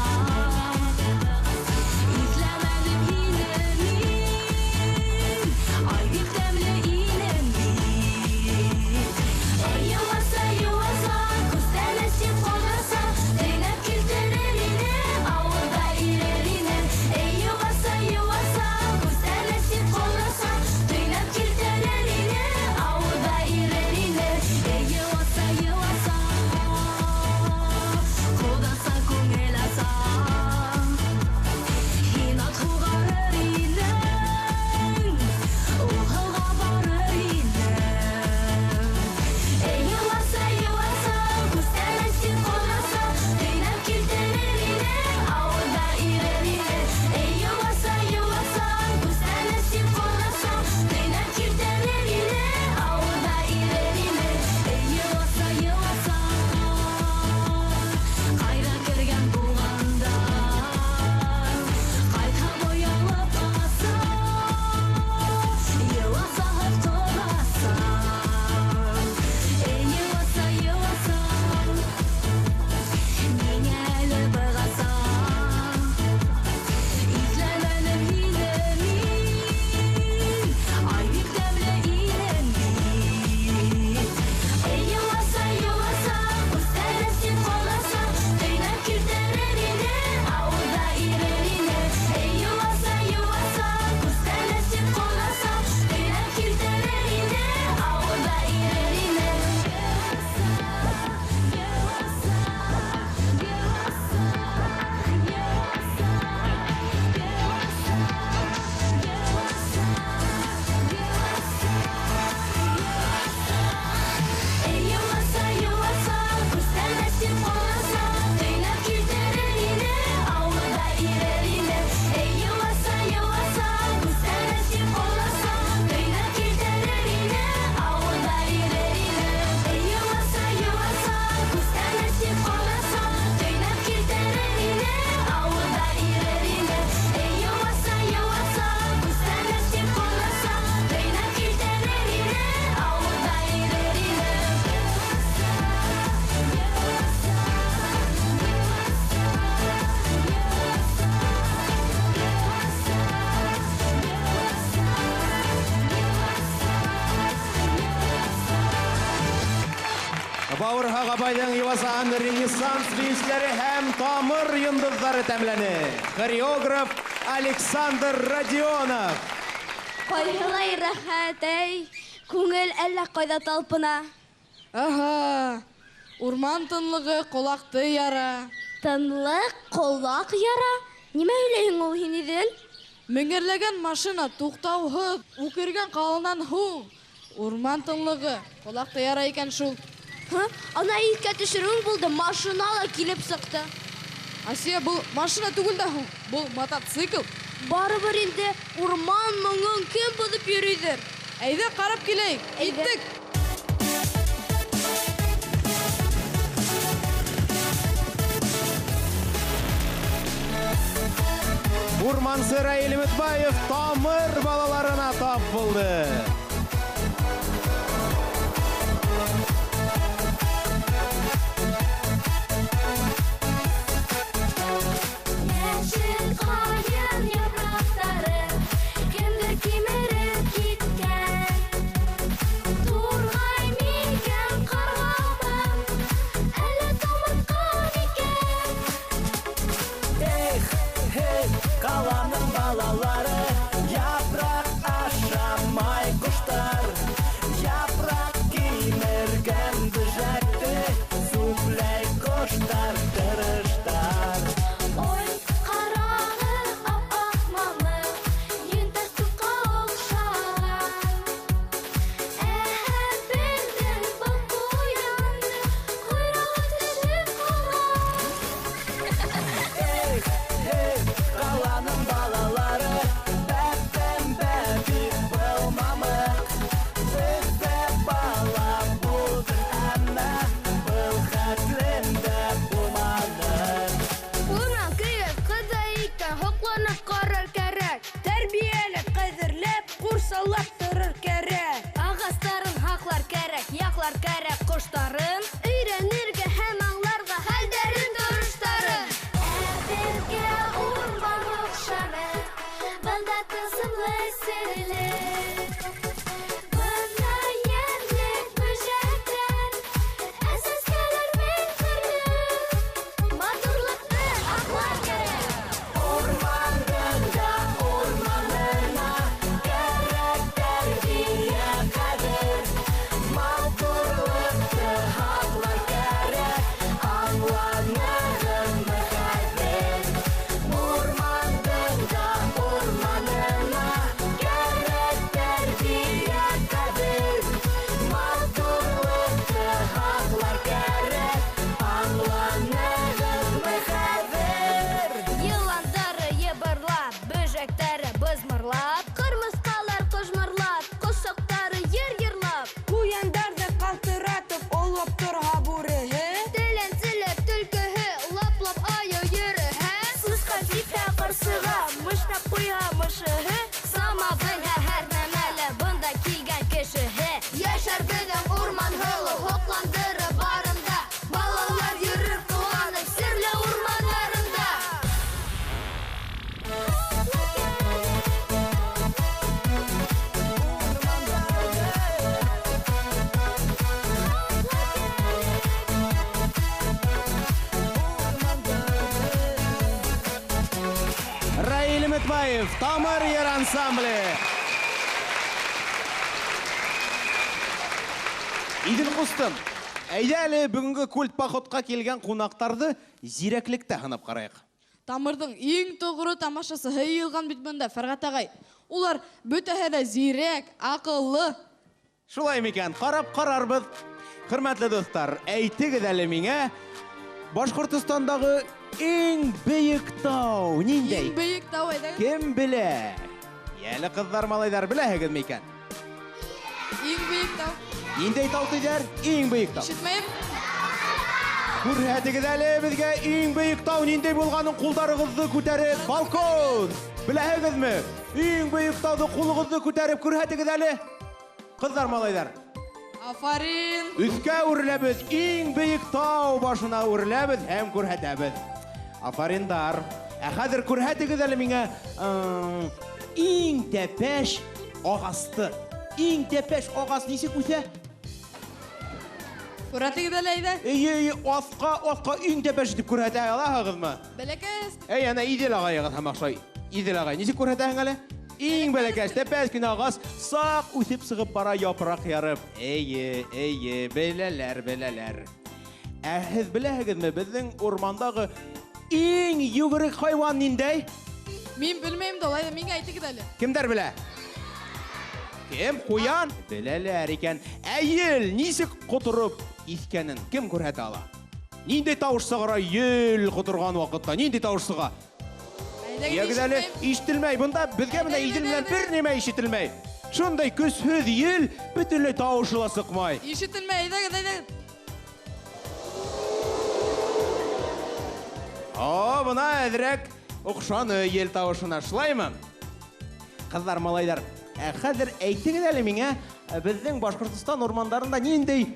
Бауырһаҡ апайҙың йывасаһын Ренессанс бейеүселәре һәм Тамыр йондоҙҙары тәмләне. Хореограф Александр Родионов. Ҡайһылай рәхәт, әй, күңел әллә ҡайҙа талпына. Аһа, урман тынлығы ҡолаҡты яра. Тынлыҡ ҡолаҡ яра? Нимә һөйләйһең ул һин, Иҙел? Меңерләгән машина туҡтауһыҙ үкергән ҡаланан һуң урман тынлығы ҡолаҡты яра икән шул. Һы? Ана иҫкә төшөрөүең булды, машина ла килеп сыҡты. Асия, был машина түгел дә һуң, был мотоцикл. Барыбер инде урман моңон кем боҙоп йөрөйҙөр? Әйҙә ҡарап киләйек. Әйҙә. Киттек. Урмансы Раил Өметбаев Тамыр балаларына тап булды. Йәшел ҡайын япраҡтары кемдер кимереп киткән. Турғай микән, ҡарғамы, әллә тумыртҡа микән? Эх, эй, ҡаланың балалары, япраҡ ашамай ҡоштар. Япраҡ кимергән бөжәкте сүпләй ҡоштар, тырыштар. Ой, ҡарағыҙ, ап-аҡ мамыҡ, йөнтәҫ тоҡҡа оҡшаған. Әһә, беҙҙең был ҡуяндың ҡойроғо төшөп ҡалған. Эх, эй, ҡаланың балалары, бәп-бәм-бә бит был мамыҡ. Беҙҙә бала булды, әммә был хәтлем дә булманы. Урман көйө ҡыҙҙа икән, һоҡланып ҡарар кәрәк. Тәрбиәләп, ҡәҙерләп, ҡурсалап торор кәрәк. Ағастарын һаҡлар кәрәк, яҡлар кәрәк ҡоштарын. Өйрәнергә һәм аңларға хәлдәрен, тороштарын. Ә беҙгә урман оҡшаны, бында тылсымлы серле. Бында йәнлек, бөжәктәр, ә сәскәләр мең төрлө. Матурлыҡты аҡлар кәрәк. Урмандың да урманына кәрәк тәрбиә, ҡәҙер. Матурлыҡты һаҡлар кәрәк, аңланығыҙмы хәҙер? Урмандың да урманына кәрәк тәрбиә, ҡәҙер. Матурлыҡты һаҡлар кәрәк, аңланығыҙмы хәҙер? Йыландары йыбырлап, бөжәктәре бызмырлап, ҡырмыҫҡалар ҡыжмырлап, ҡошсоҡтары йыр йырлап, Ҡуяндарҙы ҡалтыратып, олоп торһа бүреһе, теләнселәп төлкөһө, лап-лап айыу йөрөһә, сысҡан типһә ҡарсыға, мышнап ҡуйһа мышыһы, сама белһә һәр нәмәлә бында килгән кешеһе. Йәшәр беҙҙең урман һылыу, һоҡландырып барында, балалар йөрөр ҡыуанып серле урмандарында. Раил Өметбаев, Тамыр йыр ансамбле. Иҙел ҡустым, әйҙә әле бөгөнгө культ походҡа килгән ҡунаҡтарҙы зирәклектә һынап ҡарайыҡ. Тамырҙың иң тоғро тамашасыһы йыйылған бит бында, Фәрғәт ағай. Улар бөтәһе лә зирәк, аҡыллы. Шулай микән, ҡарап ҡарарбыҙ. Хөрмәтле дуҫтар, әйтегеҙ әле миңә, Башҡортостандағы иң бейек тау ниндәй? Иң бейек тау, әйҙәгеҙ. Кем белә? Йәле ҡыҙҙар, малайҙар, беләһегеҙ микән? Иң бейек тау. Ниндәй тау тиҙәр? Иң бейек тау. Ишетмәйем. Күрһәтегеҙ әле беҙгә иң бейек тау ниндәй булғанын, ҡулдарығыҙҙы күтәреп, балкон. Беләһегеҙме? Иң бейек тауҙы ҡулығыҙҙы күтәреп күрһәтегеҙ әле. Ҡыҙҙар, малайҙар. Афарин. Өҫкә үреләбеҙ, иң бейек тау башына үреләбеҙ һәм күрһәтәбеҙ. Афариндар. Ә хәҙер күрһәтегеҙ әле миңә, иң тәпәш ағасты. Иң тәпәш ағас нисек үҫә? Күрһәтегеҙ әле, әйҙә. Эйе, эйе, аҫҡа, аҫҡа иң тәпәш итеп күрһәтә алаһығыҙмы? Бәләкәс. Әй, ана Иҙел ағайығыҙ һәм оҡшай. Иҙел ағай, нисек күрһәтәһең әле? Иң бәләкәс, тәпәс кенә ағас саҡ үҫеп сығып бара япраҡ ярып. Эйе, эйе, беләләр, беләләр. Ә һеҙ беләһегеҙме, беҙҙең урмандағы иң йүгерек хайуан ниндәй? Мин белмәйем дә, алай ҙа миңә әйтегеҙ әле. Кемдәр белә? Кем? Ҡуян? Беләләр икән. Ә ел нисек ҡотороп иҫкәнен кем күрһәтә ала? Ниндәй тауыш сығара ел ҡоторған ваҡытта? Ниндәй тауыш сыға? Йәгеҙ әле, ишетелмәй. Бында беҙгә бына Иҙел менән бер нимә ишетелмәй. Шундай көсһөҙ ел бөтөнләй тауышы ла сыҡмай. Ишетелмәй, әйҙәгеҙ, әйҙәгеҙ. О, бына әҙерәк оҡшаны ел тауышына, шулаймы? Ҡыҙҙар, малайҙар, хәҙер әйтегеҙ әле миңә, беҙҙең Башҡортостан урмандарында ниндәй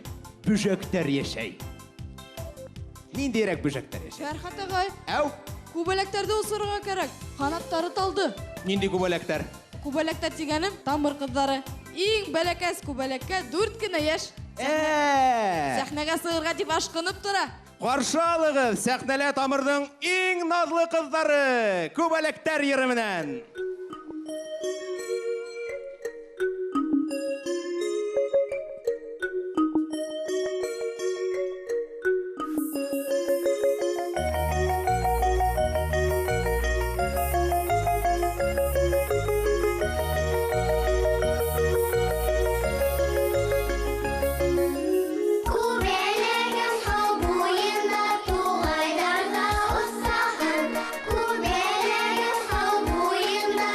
бөжәктәр йәшәй? Ниндәйерәк бөжәктәр йәшәй? Фәрхәт ағай. Әү? Күбәләктәрҙе осорорға кәрәк. Ҡанаттары талды. Ниндәй күбәләктәр? Күбәләктәр тигәнем тамыр ҡыҙҙары. Иң бәләкәс күбәләккә 4 кенә йәш. Сәхнәгә сығырға тип ашҡынып тора. Ҡаршы алығыҙ сәхнәлә тамырҙың иң наҙлы ҡыҙҙары, күбәләктәр йыры менән. Күбәләгем һыу буйында, туғайҙарҙа осаһын. Күбәләгем һыу буйында,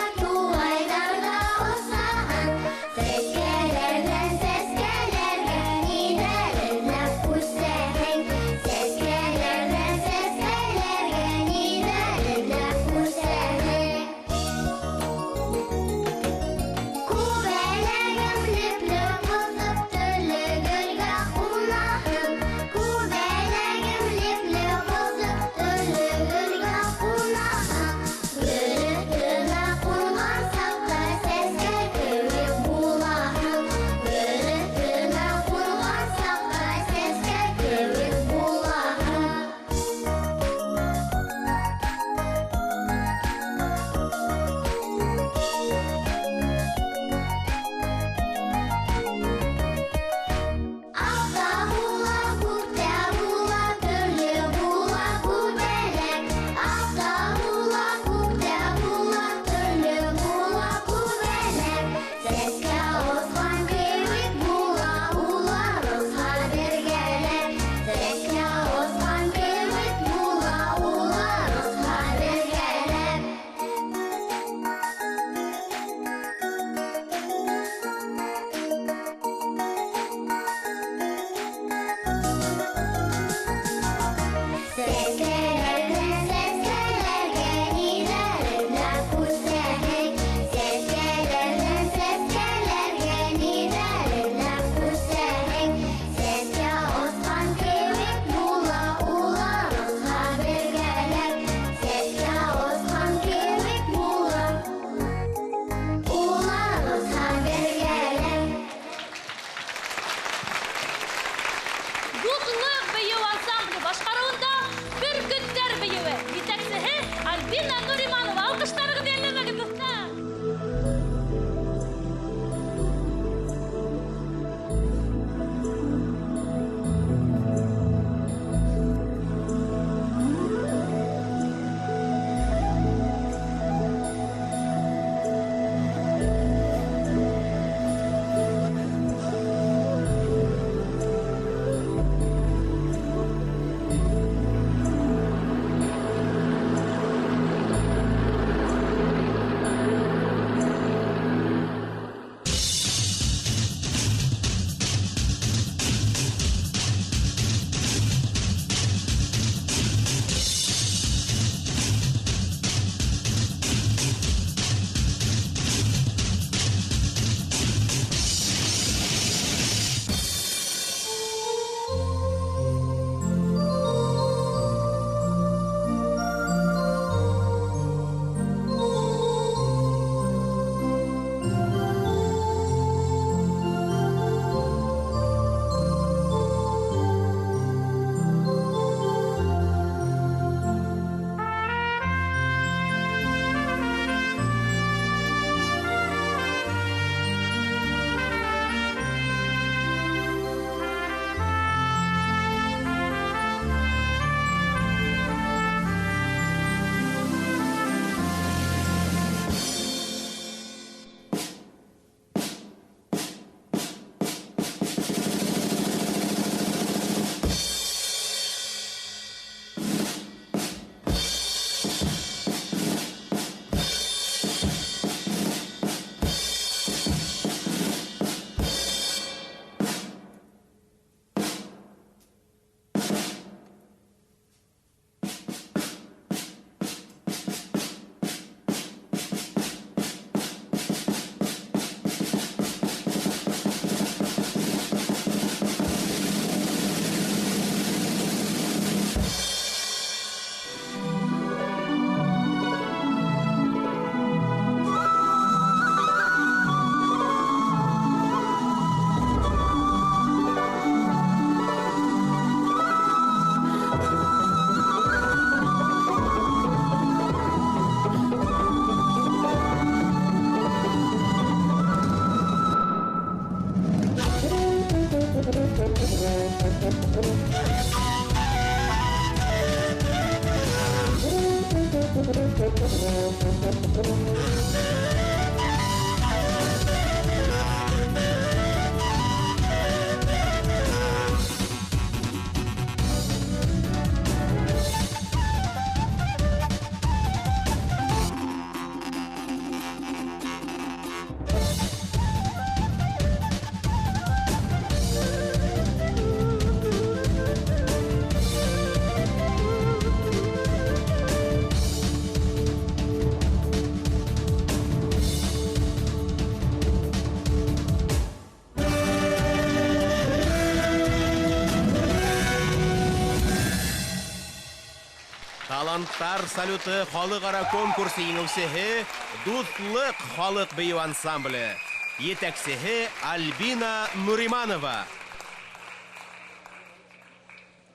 Таланттар салюты халыкара конкурсы еңеүсеһе Дуҫлыҡ халыҡ бейеү ансамбле. Етәксеһе Альбина Нуриманова.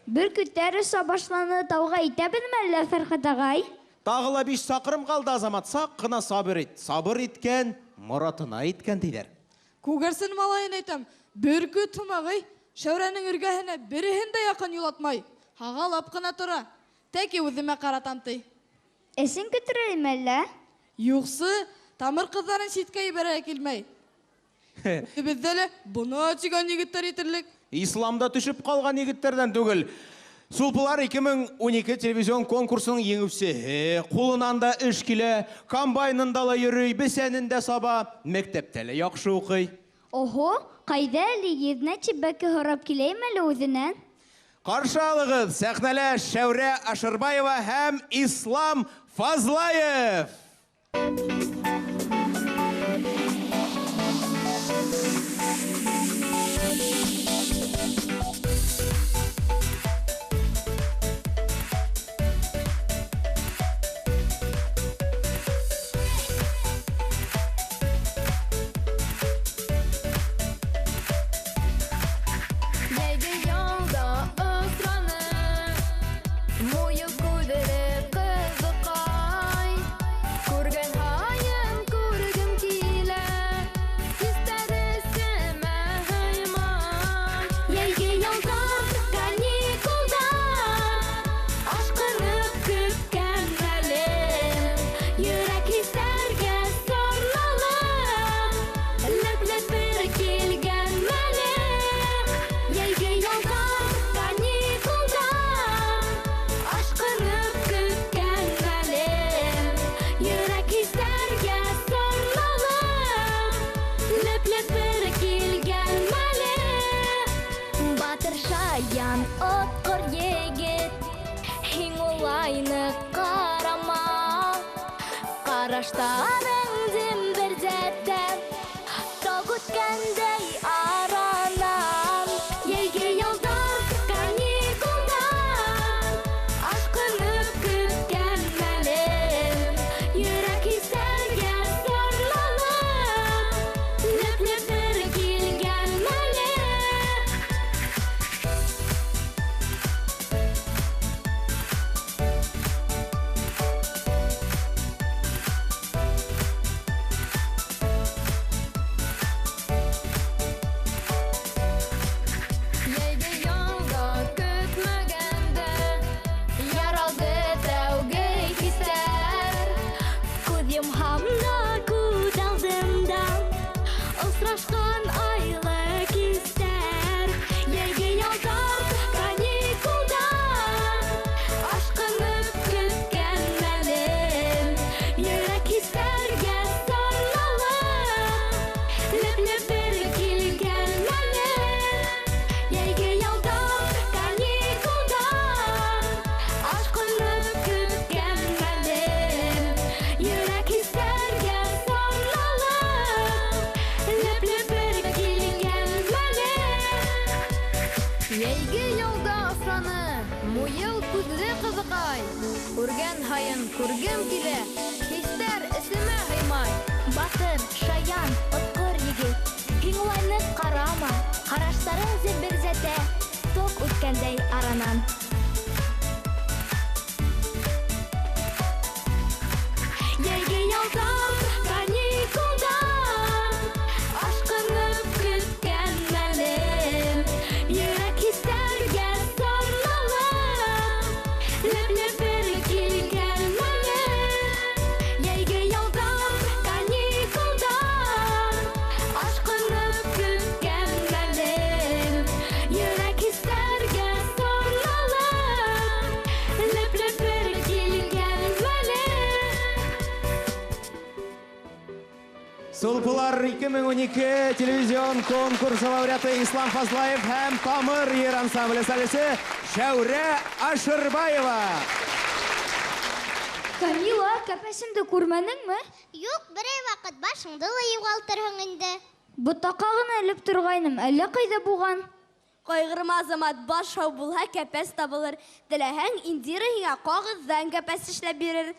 Бөркөттәр оса башланы, тауға итәбеҙме әллә, Фәрхәт ағай? Тағы ла 5 саҡрым ҡалды, Азамат, саҡ ҡына сабыр ит. Сабыр иткән, моратына иткән тиҙәр. Күгәрсен малайын әйтәм, бөркөт һымағый, Шәүрәнең эргәһенә береһен дә яҡын юлатмай, һағалап ҡына тора. Тәки үҙемә ҡаратам ти. Эсен көтөрәйме әллә? Юҡсы, тамыр ҡыҙҙарын ситкә ебәрә килмәй. Беҙҙә лә бына тигән егеттәр етерлек. Исламда төшөп ҡалған егеттәрҙән түгел. Сулпылар 2012 телевизион конкурсының еңеүсеһе, ҡулынан да эш килә, комбайнында ла йөрөй, бесәнен дә саба, мәктәптә лә яҡшы уҡый. Оһо, ҡайҙа әле еҙнә тибәке һорап киләйем әле үҙенән? Ҡаршы алығыҙ, сәхнәлә Шәүрә Ашырбаева һәм Ислам Фазлаев. Күргем килә, хистәр эсемә һыймай. Батыр, шаян, отҡор егет, һин улайны ҡарама, ҡараштарың земберзәтә, ток үткәндәй аранан. Йәйге ялда, каникулда, ашҡынып көткән мәлем, йөрәк хистәргә зарланып, леп-леп бер килгән мәлем. Сулпылар 2012 телевизион конкурсы лауреаты Ислам Фазлаев һәм Тамыр йыр ансамбле солисты Шәүрә Ашырбаева. Камила, кәпәсемде күрмәнеңме? Юҡ, берәй ваҡыт башыңды ла юғалтырһың инде. Ботаҡҡа ғына элеп торғайным, әллә ҡайҙа булған. Ҡайғырма, Азамат, баш һау булһа, кәпәс табылыр. Теләһәң, Индира һиңә ҡағыҙҙан кәпәс эшләп бирер.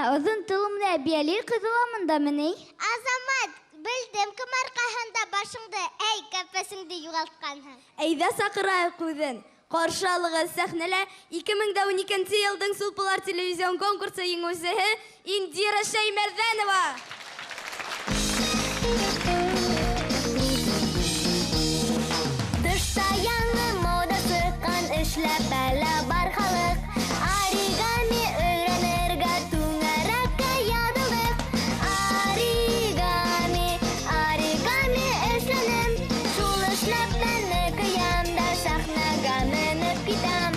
Оҙон толомло әбйәлил ҡыҙы ла мындамы ни? Азамат, белдем кем арҡаһында башыңды, әй, кәпәсеңде юғалтҡанһың. Әйҙә саҡырайыҡ үҙен. Ҡаршы алығыҙ сәхнәлә 2012 йылдың Сулпылар телевизион конкурсы еңеүсеһе Индира Шәймәрҙәнова. Тышта яңы мода сыҡҡан, эшләп әле бар халыҡ. Оригами өйрәнергә түңәрәккә яҙылдыҡ. Оригами, оригами эшләнем. Шул эшләпәне кейәм дә сәхнәгә менеп китәм.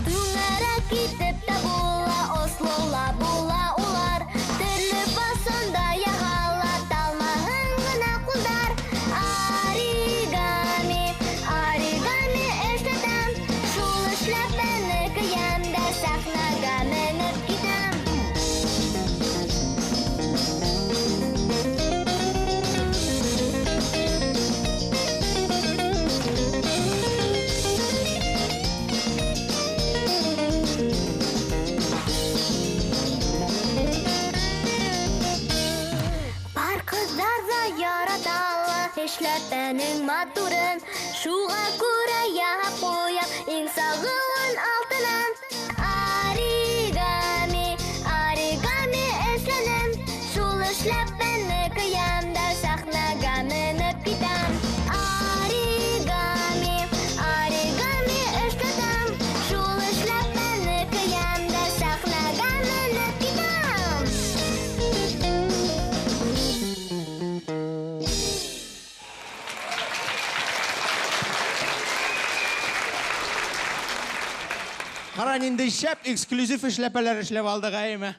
Түңәрәк итеп тә була, ослола була улар. Төрлө фасонда яһала, талмаһын ғына ҡулдар. Оригами, оригами эшләтәм. Шул эшләпәне кейәм дә сәхнәгә менеп китәм. Бар ҡыҙҙар ҙа яраталар эшләпәнең матурын. Шуға күрә яһап ҡуям иң сағыуын алтынан. Оригами, оригами эшләнем. Шул эшләпәне кейәм дә сәхнәгә менеп китәм. Оригами, оригами эшләтәм. Шул эшләпәне кейәм дә сәхнәгә менеп китәм. Ҡара, ниндәй шәп эксклюзив эшләпәләр эшләп алдыҡ, әйме?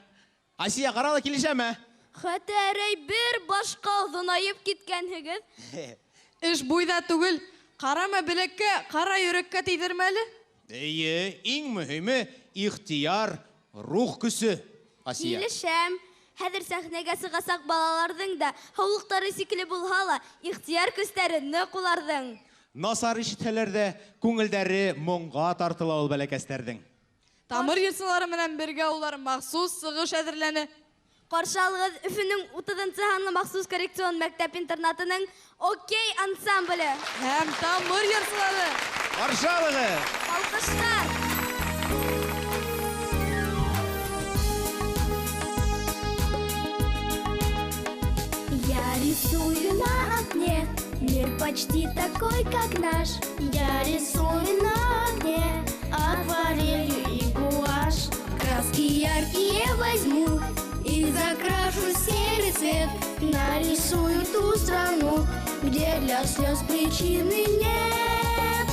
Асия, ҡара ла килешәме? Хәтәр бер башҡа оҙонайып киткәнһегеҙ. Эш буйҙа түгел, ҡарама беләккә, ҡара йөрәккә тейҙермә әле. Эйе, иң мөһиме ихтыяр, рух көсө, Асия. Килешәм. Хәҙер сәхнәгә сығасаҡ балаларҙың да һаулыҡтары сикле булһа ла, ихтыяр көстәре ныҡ уларҙың. Насар ишетһәләр ҙә, күңелдәре моңға тартыла ул бәләкәстәрҙең. Тамыр йырсылары менән бергә улар махсус сығыш әҙерләне. Ҡаршы алығыҙ Өфөнөң 30-нсы һанлы махсус коррекцион мәктәп-интернатының Окей ансамбле. Һәм тамыр йырсылары. Ҡаршы алығыҙ. Алҡыштар. Я рисую на окне мир почти такой, как наш. Я рисую на окне акварелью и гуашь. Краски яркие возьму и закрашу серый цвет. Нарисую ту страну, где для слез причины нет,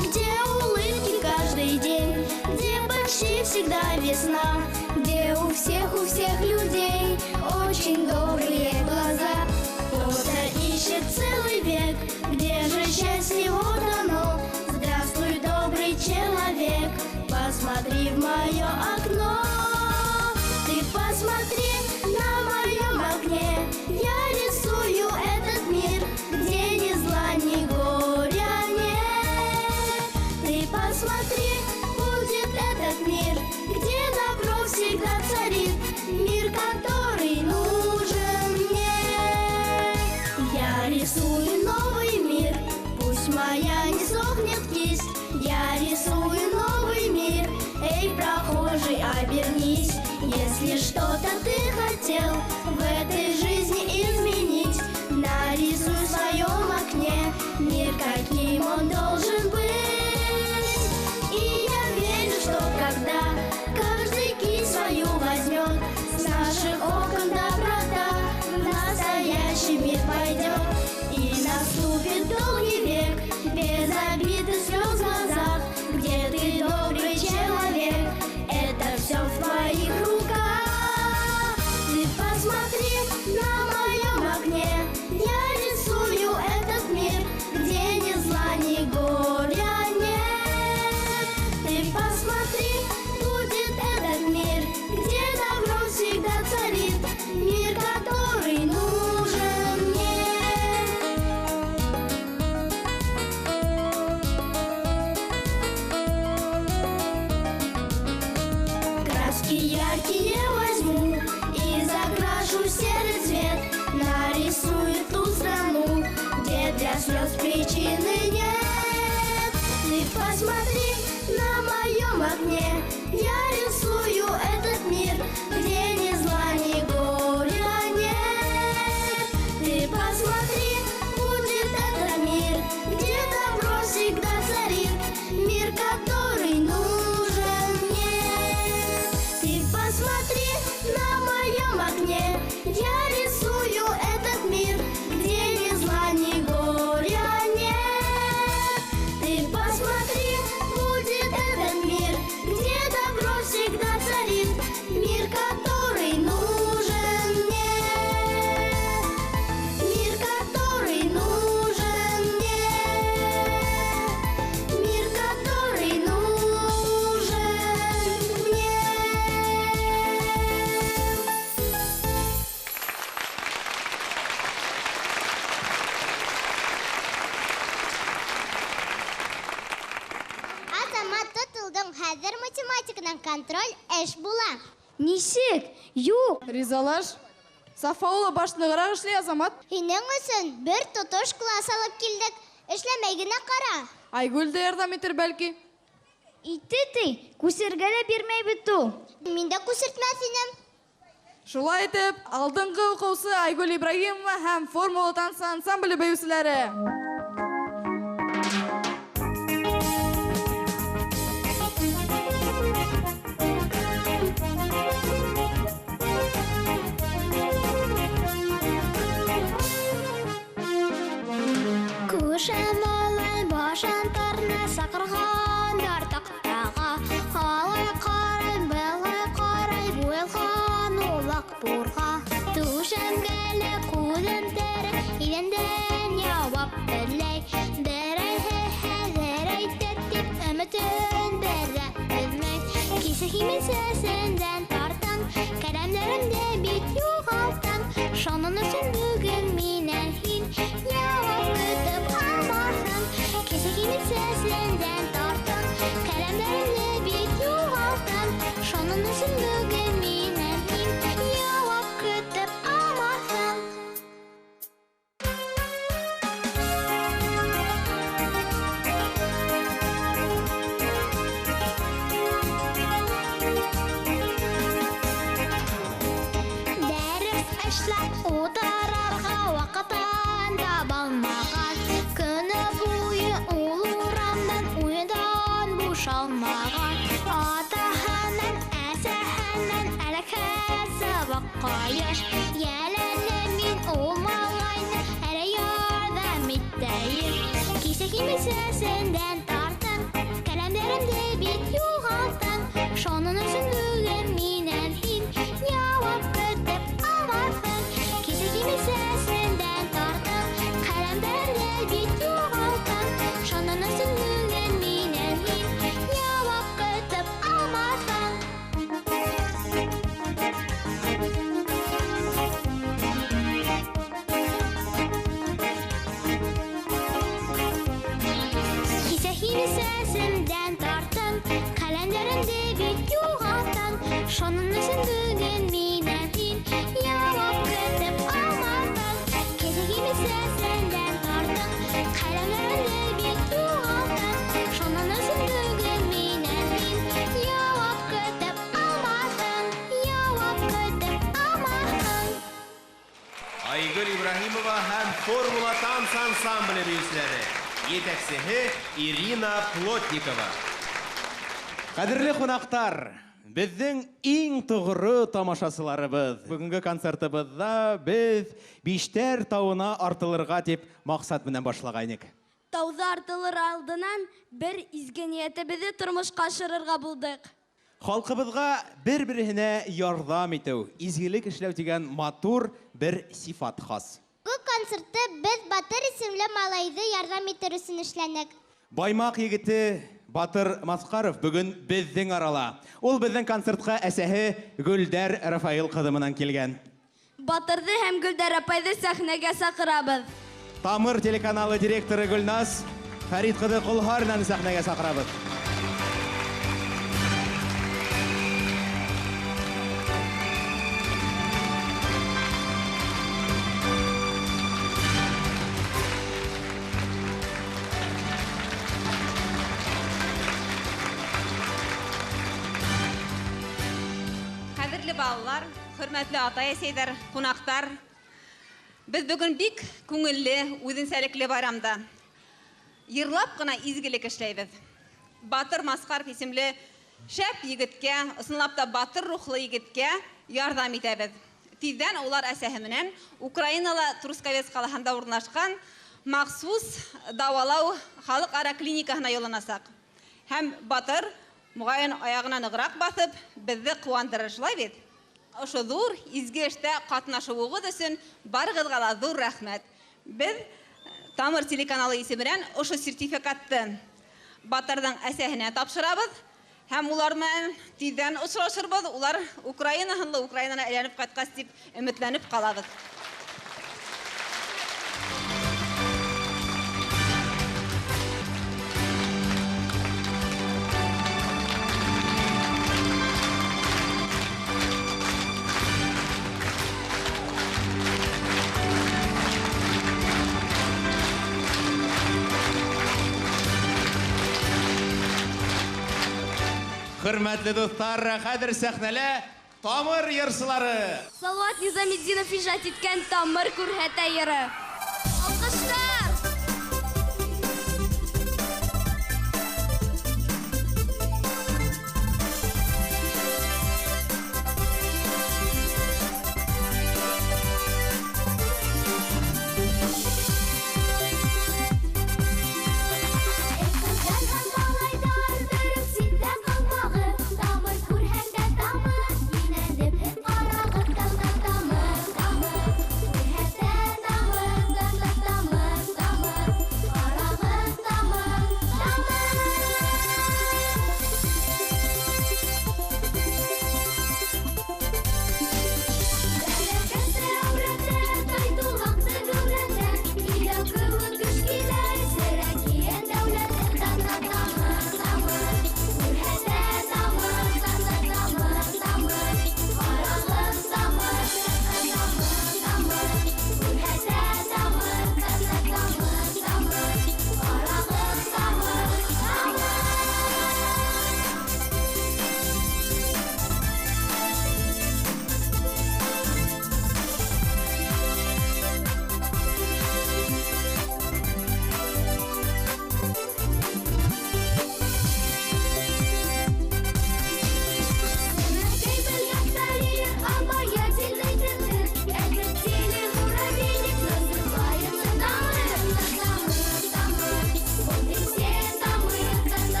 где улыбки каждый день, где почти всегда весна, где у всех людей очень добрые глаза. Кто-то ищет целый век, где же счастье вот оно. Здравствуй, добрый человек, посмотри в мое окно. Ты посмотри на моем окне, я рисую этот мир, где ни зла, ни горя нет. Ты посмотри, будет этот мир, где добро всегда царит, мир, который нужен мне. Я рисую новый мир, пусть моя не сохнет кисть. Я рисую новый мир, эй, прохожий, обернись. Если что-то ты хотел в этой жизни изменить, нарисуй в своем окне мир, каким он должен быть. И я верю, что когда каждый кисть свою возьмет, с наших окон доброта в настоящий мир пойдет. И наступит долгий век, без обид и слез в глазах, где ты добрый человек, это все в твоих руках. окне я рисую этот мир, где ни зла, ни горя нет. Ты посмотри, будет этот мир, где добро всегда царит, мир, который нужен мне. Ты посмотри, на моем окне я рисую этот мир, где ни зла, ни горя нет. Ты посмотри, будет этот мир, где добро всегда царит, мир, который нужен мне. Мир, который нужен мне. Мир, который нужен мне. Азамат тотылдың, хәҙер математиканан контроль эш була. Нисек? Юҡ. Ризалаш. Сафа улы баш нығыраҡ эшләй, Азамат. Һинең өсөн бер тотош класс алып килдек. Эшләмәй генә ҡара. Айгөл дә ярҙам итер бәлки. Итте ти, күсергә лә бирмәй бит ул. Мин дә күсертмәҫ инем. Шулай итеп, алдынғы уҡыусы Айгөл Ибраһимова һәм Формула танца ансамбле бейеүселәре. Күшәм алай башын тырна саҡырғандар таҡтаға. Алай ҡарай, былай ҡарай, буялған улаҡ бурға. Түшәмгә лә күҙен тере, иҙәндән яуап эҙләй. Берәйһе хәҙер әйтер тип өмөтөн бер ҙә өҙмәй. Кисә һин сәсендән тартаң, кәрәмдәремде бит юғалтаң. Шуның өсөн бөгөн минән һин яуап көтөп алмаҫһың. Кисә һин сәсендән тартаң, кәрәмдәремде бит юғалтаң. Шуның өсөн бөгөн минән һин яуап көтөп алмаҫһың. Дәрес эшләп утырырға ваҡытын таба алмаған. Көнө буйы ул урамдан уйындан бушалмаған. Атаһынан, әсәһенән әләкһеҙ сабаҡҡа йәш. Йәләне мин ул малайны әле ярҙам итәйем. Кисә һин сәсендән тартың, кәләмдәремде бит юғалтың. Шуның өсөн бөгөн минән һин яуап көтөп алмаҫһың. Кисә һин сәсендән тартың, ҡәләмдәремде бит юғалтың. Шуның өсөн бөгөн минән һин яуап көтөп алмаҫһың. Кисә һин сәсемдән тартың, ҡәләмдәремде бит юғалтың. Шуның өсөн бөгөн минән һин яуап көтөп алмаҫһың. Кисә һин сәсемдән тартың, ҡәләмдәремде бит юғалтың. Шуның өсөн бөгөн минән һин яуап көтөп алмаҫһың. Яуап көтөп алмаҫһың. Айгөл Ибраһимова һәм Формула танца ансамбле бейеүселәре. Етәксеһе Ирина Плотникова. Ҡәҙерле ҡунаҡтар, беҙҙең иң тоғро тамашасыларыбыҙ. Бөгөнгө концертыбыҙҙа беҙ Биштәр тауына артылырға тип маҡсат менән башлағайныҡ. Тауҙа артылыр алдынан бер изге ниәтебеҙҙе тормошҡа ашырырға булдыҡ. Халҡыбыҙға бер-береһенә ярҙам итеү, изгелек эшләү тигән матур бер сифат хас. Был концертты беҙ Батыр исемле малайҙы ярҙам итер өсөн эшләнек. Баймаҡ егете Батыр Масҡаров бөгөн беҙҙең арала. Ул беҙҙең концертҡа әсәһе Гөлдәр Рафаил ҡыҙы менән килгән. Батырҙы һәм Гөлдәр апайҙы сәхнәгә саҡырабыҙ. Тамыр телеканалы директоры Гөлназ Фәрит ҡыҙы Ҡолһаринаны сәхнәгә саҡырабыҙ. Хөрмәтле балалар, хөрмәтле атай-әсәйләр, кунаклар. Без бүген бик күңелле, үзенчәлекле байрамда. Йырлап кына изгелек эшләйбез. Батыр Масқаров исемле шәп егеткә, ысынлап та батыр рухлы егеткә ярҙам итәбеҙ. Тиҙҙән улар әсәһе менән Украинала Трусковец ҡалаһында урынлашҡан махсус дауалау халыҡ-ара клиникаһына юлланасаҡ. Һәм Батыр моғайын аяғына нығыраҡ баҫып, беҙҙе ҡыуандырыр, шулай бит? Ошо ҙур изге эштә ҡатнашыуығыҙ өсөн барығыҙға ла ҙур рәхмәт. Беҙ Тамыр телеканалы исеменән ошо сертификатты Батырҙың әсәһенә тапшырабыҙ һәм улар менән тиҙҙән осрашырбыҙ. Улар Украина һынлы Украинана әйләнеп ҡайтҡас тип өмөтләнеп ҡалабыҙ. Хөрмәтле дуҫтар, хәҙер сәхнәлә Тамыр йырсылары. Салават Низаметдинов ижад иткән Тамыр күрһәтә йыры. Алҡыштар!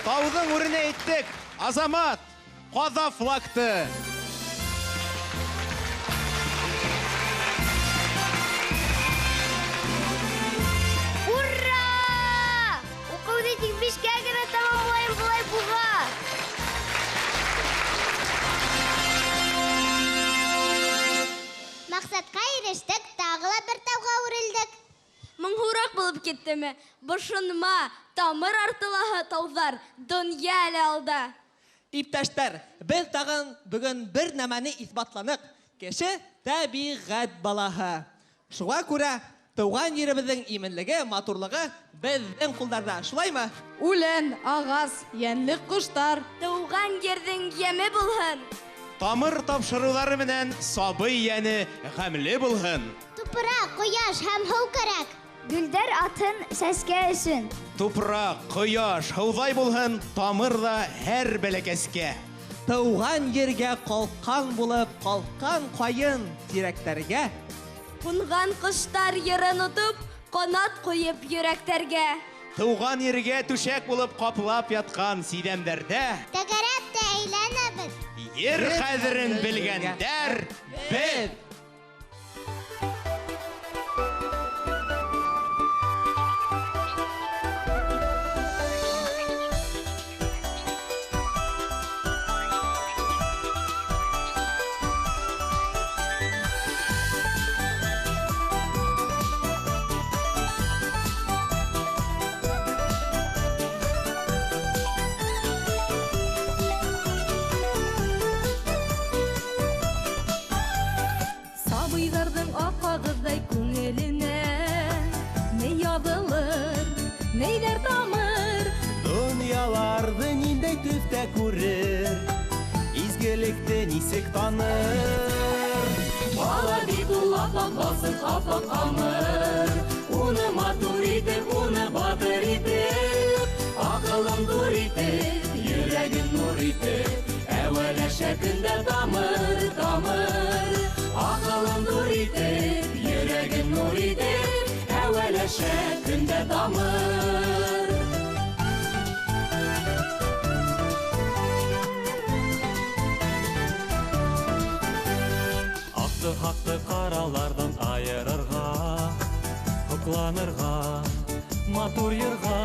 Тауҙың үренә әйттек, Азамат, ҡаҙа флагты. Ура! Уҡыуҙы тик бишкә генә тамамлайым былай булға. Маҡсатҡа ирештек, тағы ла бер тауға үрелдек. Моңһоуыраҡ булып киттеме? Бошонма, тамыр артылаһы тауҙар, донъя әле алда. Иптәштәр, беҙ тағын бөгөн бер нәмәне иҫбатланыҡ. Кеше тәбиғәт балаһы. Шуға күрә тыуған еребеҙҙең именлеге, матурлығы беҙҙең ҡулдарҙа. Шулаймы? Үлән, ағас, йәнле ҡоштар. Тыуған ерҙең йәме булһын. Тамыр тапшырыуҙары менән сабый йәне ғәмле булһын. Тупраҡ, ҡояш һәм һыу кәрәк. Гөлдәр атын сәскә өсөн. Тупраҡ, ҡояш, һыуҙай булһын, тамыр ҙа һәр бәләкәскә. Тыуған ергә ҡалҡан булып, ҡалҡан ҡайын тирәктәргә. Ҡунған ҡоштар йырын отоп, ҡанат ҡуйып йөрәктәргә. Тыуған ергә түшәк булып ҡаплап ятҡан сиҙәмдәрҙә. Тәгәрәп тә әйләнәбеҙ. Ер ҡәҙерен белгәндәр беҙ. Нейҙәр тамыр, донъяларҙы ниндәй төҫтә күрер, изгелекте нисек таныр. Бала бит ул апаҡ балсыҡ, апаҡ ҡамыр. Уны матур итеп, уны батыр итеп, аҡылын ҙур итеп, йөрәген нур итеп, әүәләшә көндә тамыр, тамыр. Аҡылын ҙур итеп, йөрәген нур итеп, әүәләшә көндә тамыр. Аҡты хаҡты ҡараларҙан айырырға, һоҡланырға, матур йырға.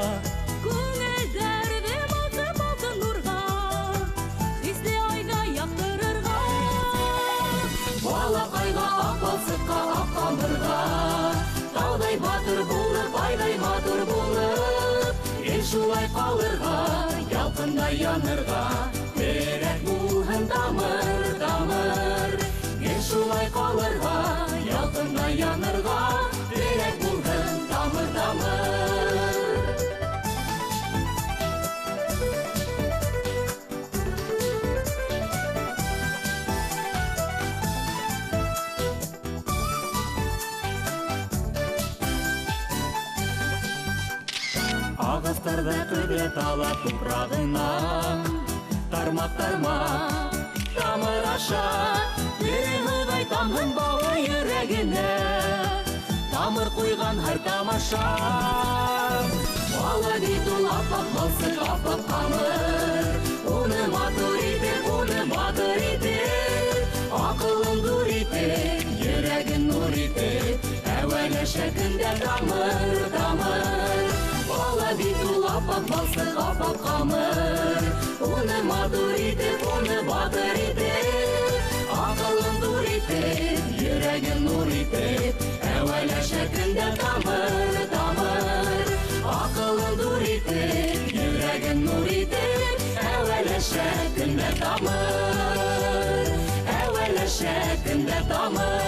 Күңелдәрҙе батып алтын нурға, хисле айҙа яҡтырырға. Балаҡайға, аҡ балсыҡҡа, аҡ ҡамырға, тауҙай батыр булып, айҙай матур булып, ел шулай ҡалырға, ялҡындай янырға, терәк булһын тамыр, тамыр. Ел шулай ҡалырға, ялҡындай янырға, терәк булһын тамыр, тамыр. Ағастарҙа ҡөҙрәт ала тупрағынан, тармаҡ-тармаҡ тамыр аша, тере һыуҙай тамһын бала йөрәгенә, тамыр ҡуйған һәр тамаша. Бала бит ул апаҡ балсыҡ, апаҡ ҡамыр. Уны матур итеп, уны батыр итеп, аҡылын ҙур итеп, йөрәген нур итеп, әүәләшә көндә тамыр, тамыр. Бала бит ул апаҡ балсыҡ, апаҡ ҡамыр. Уны матур итеп, уны батыр итеп, аҡылын ҙур итеп, йөрәген нур итеп, әүәләшә көндә тамыр, тамыр. Аҡылын ҙур итеп, йөрәген нур итеп, әүәләшә көндә тамыр. Әүәләшә көндә тамыр.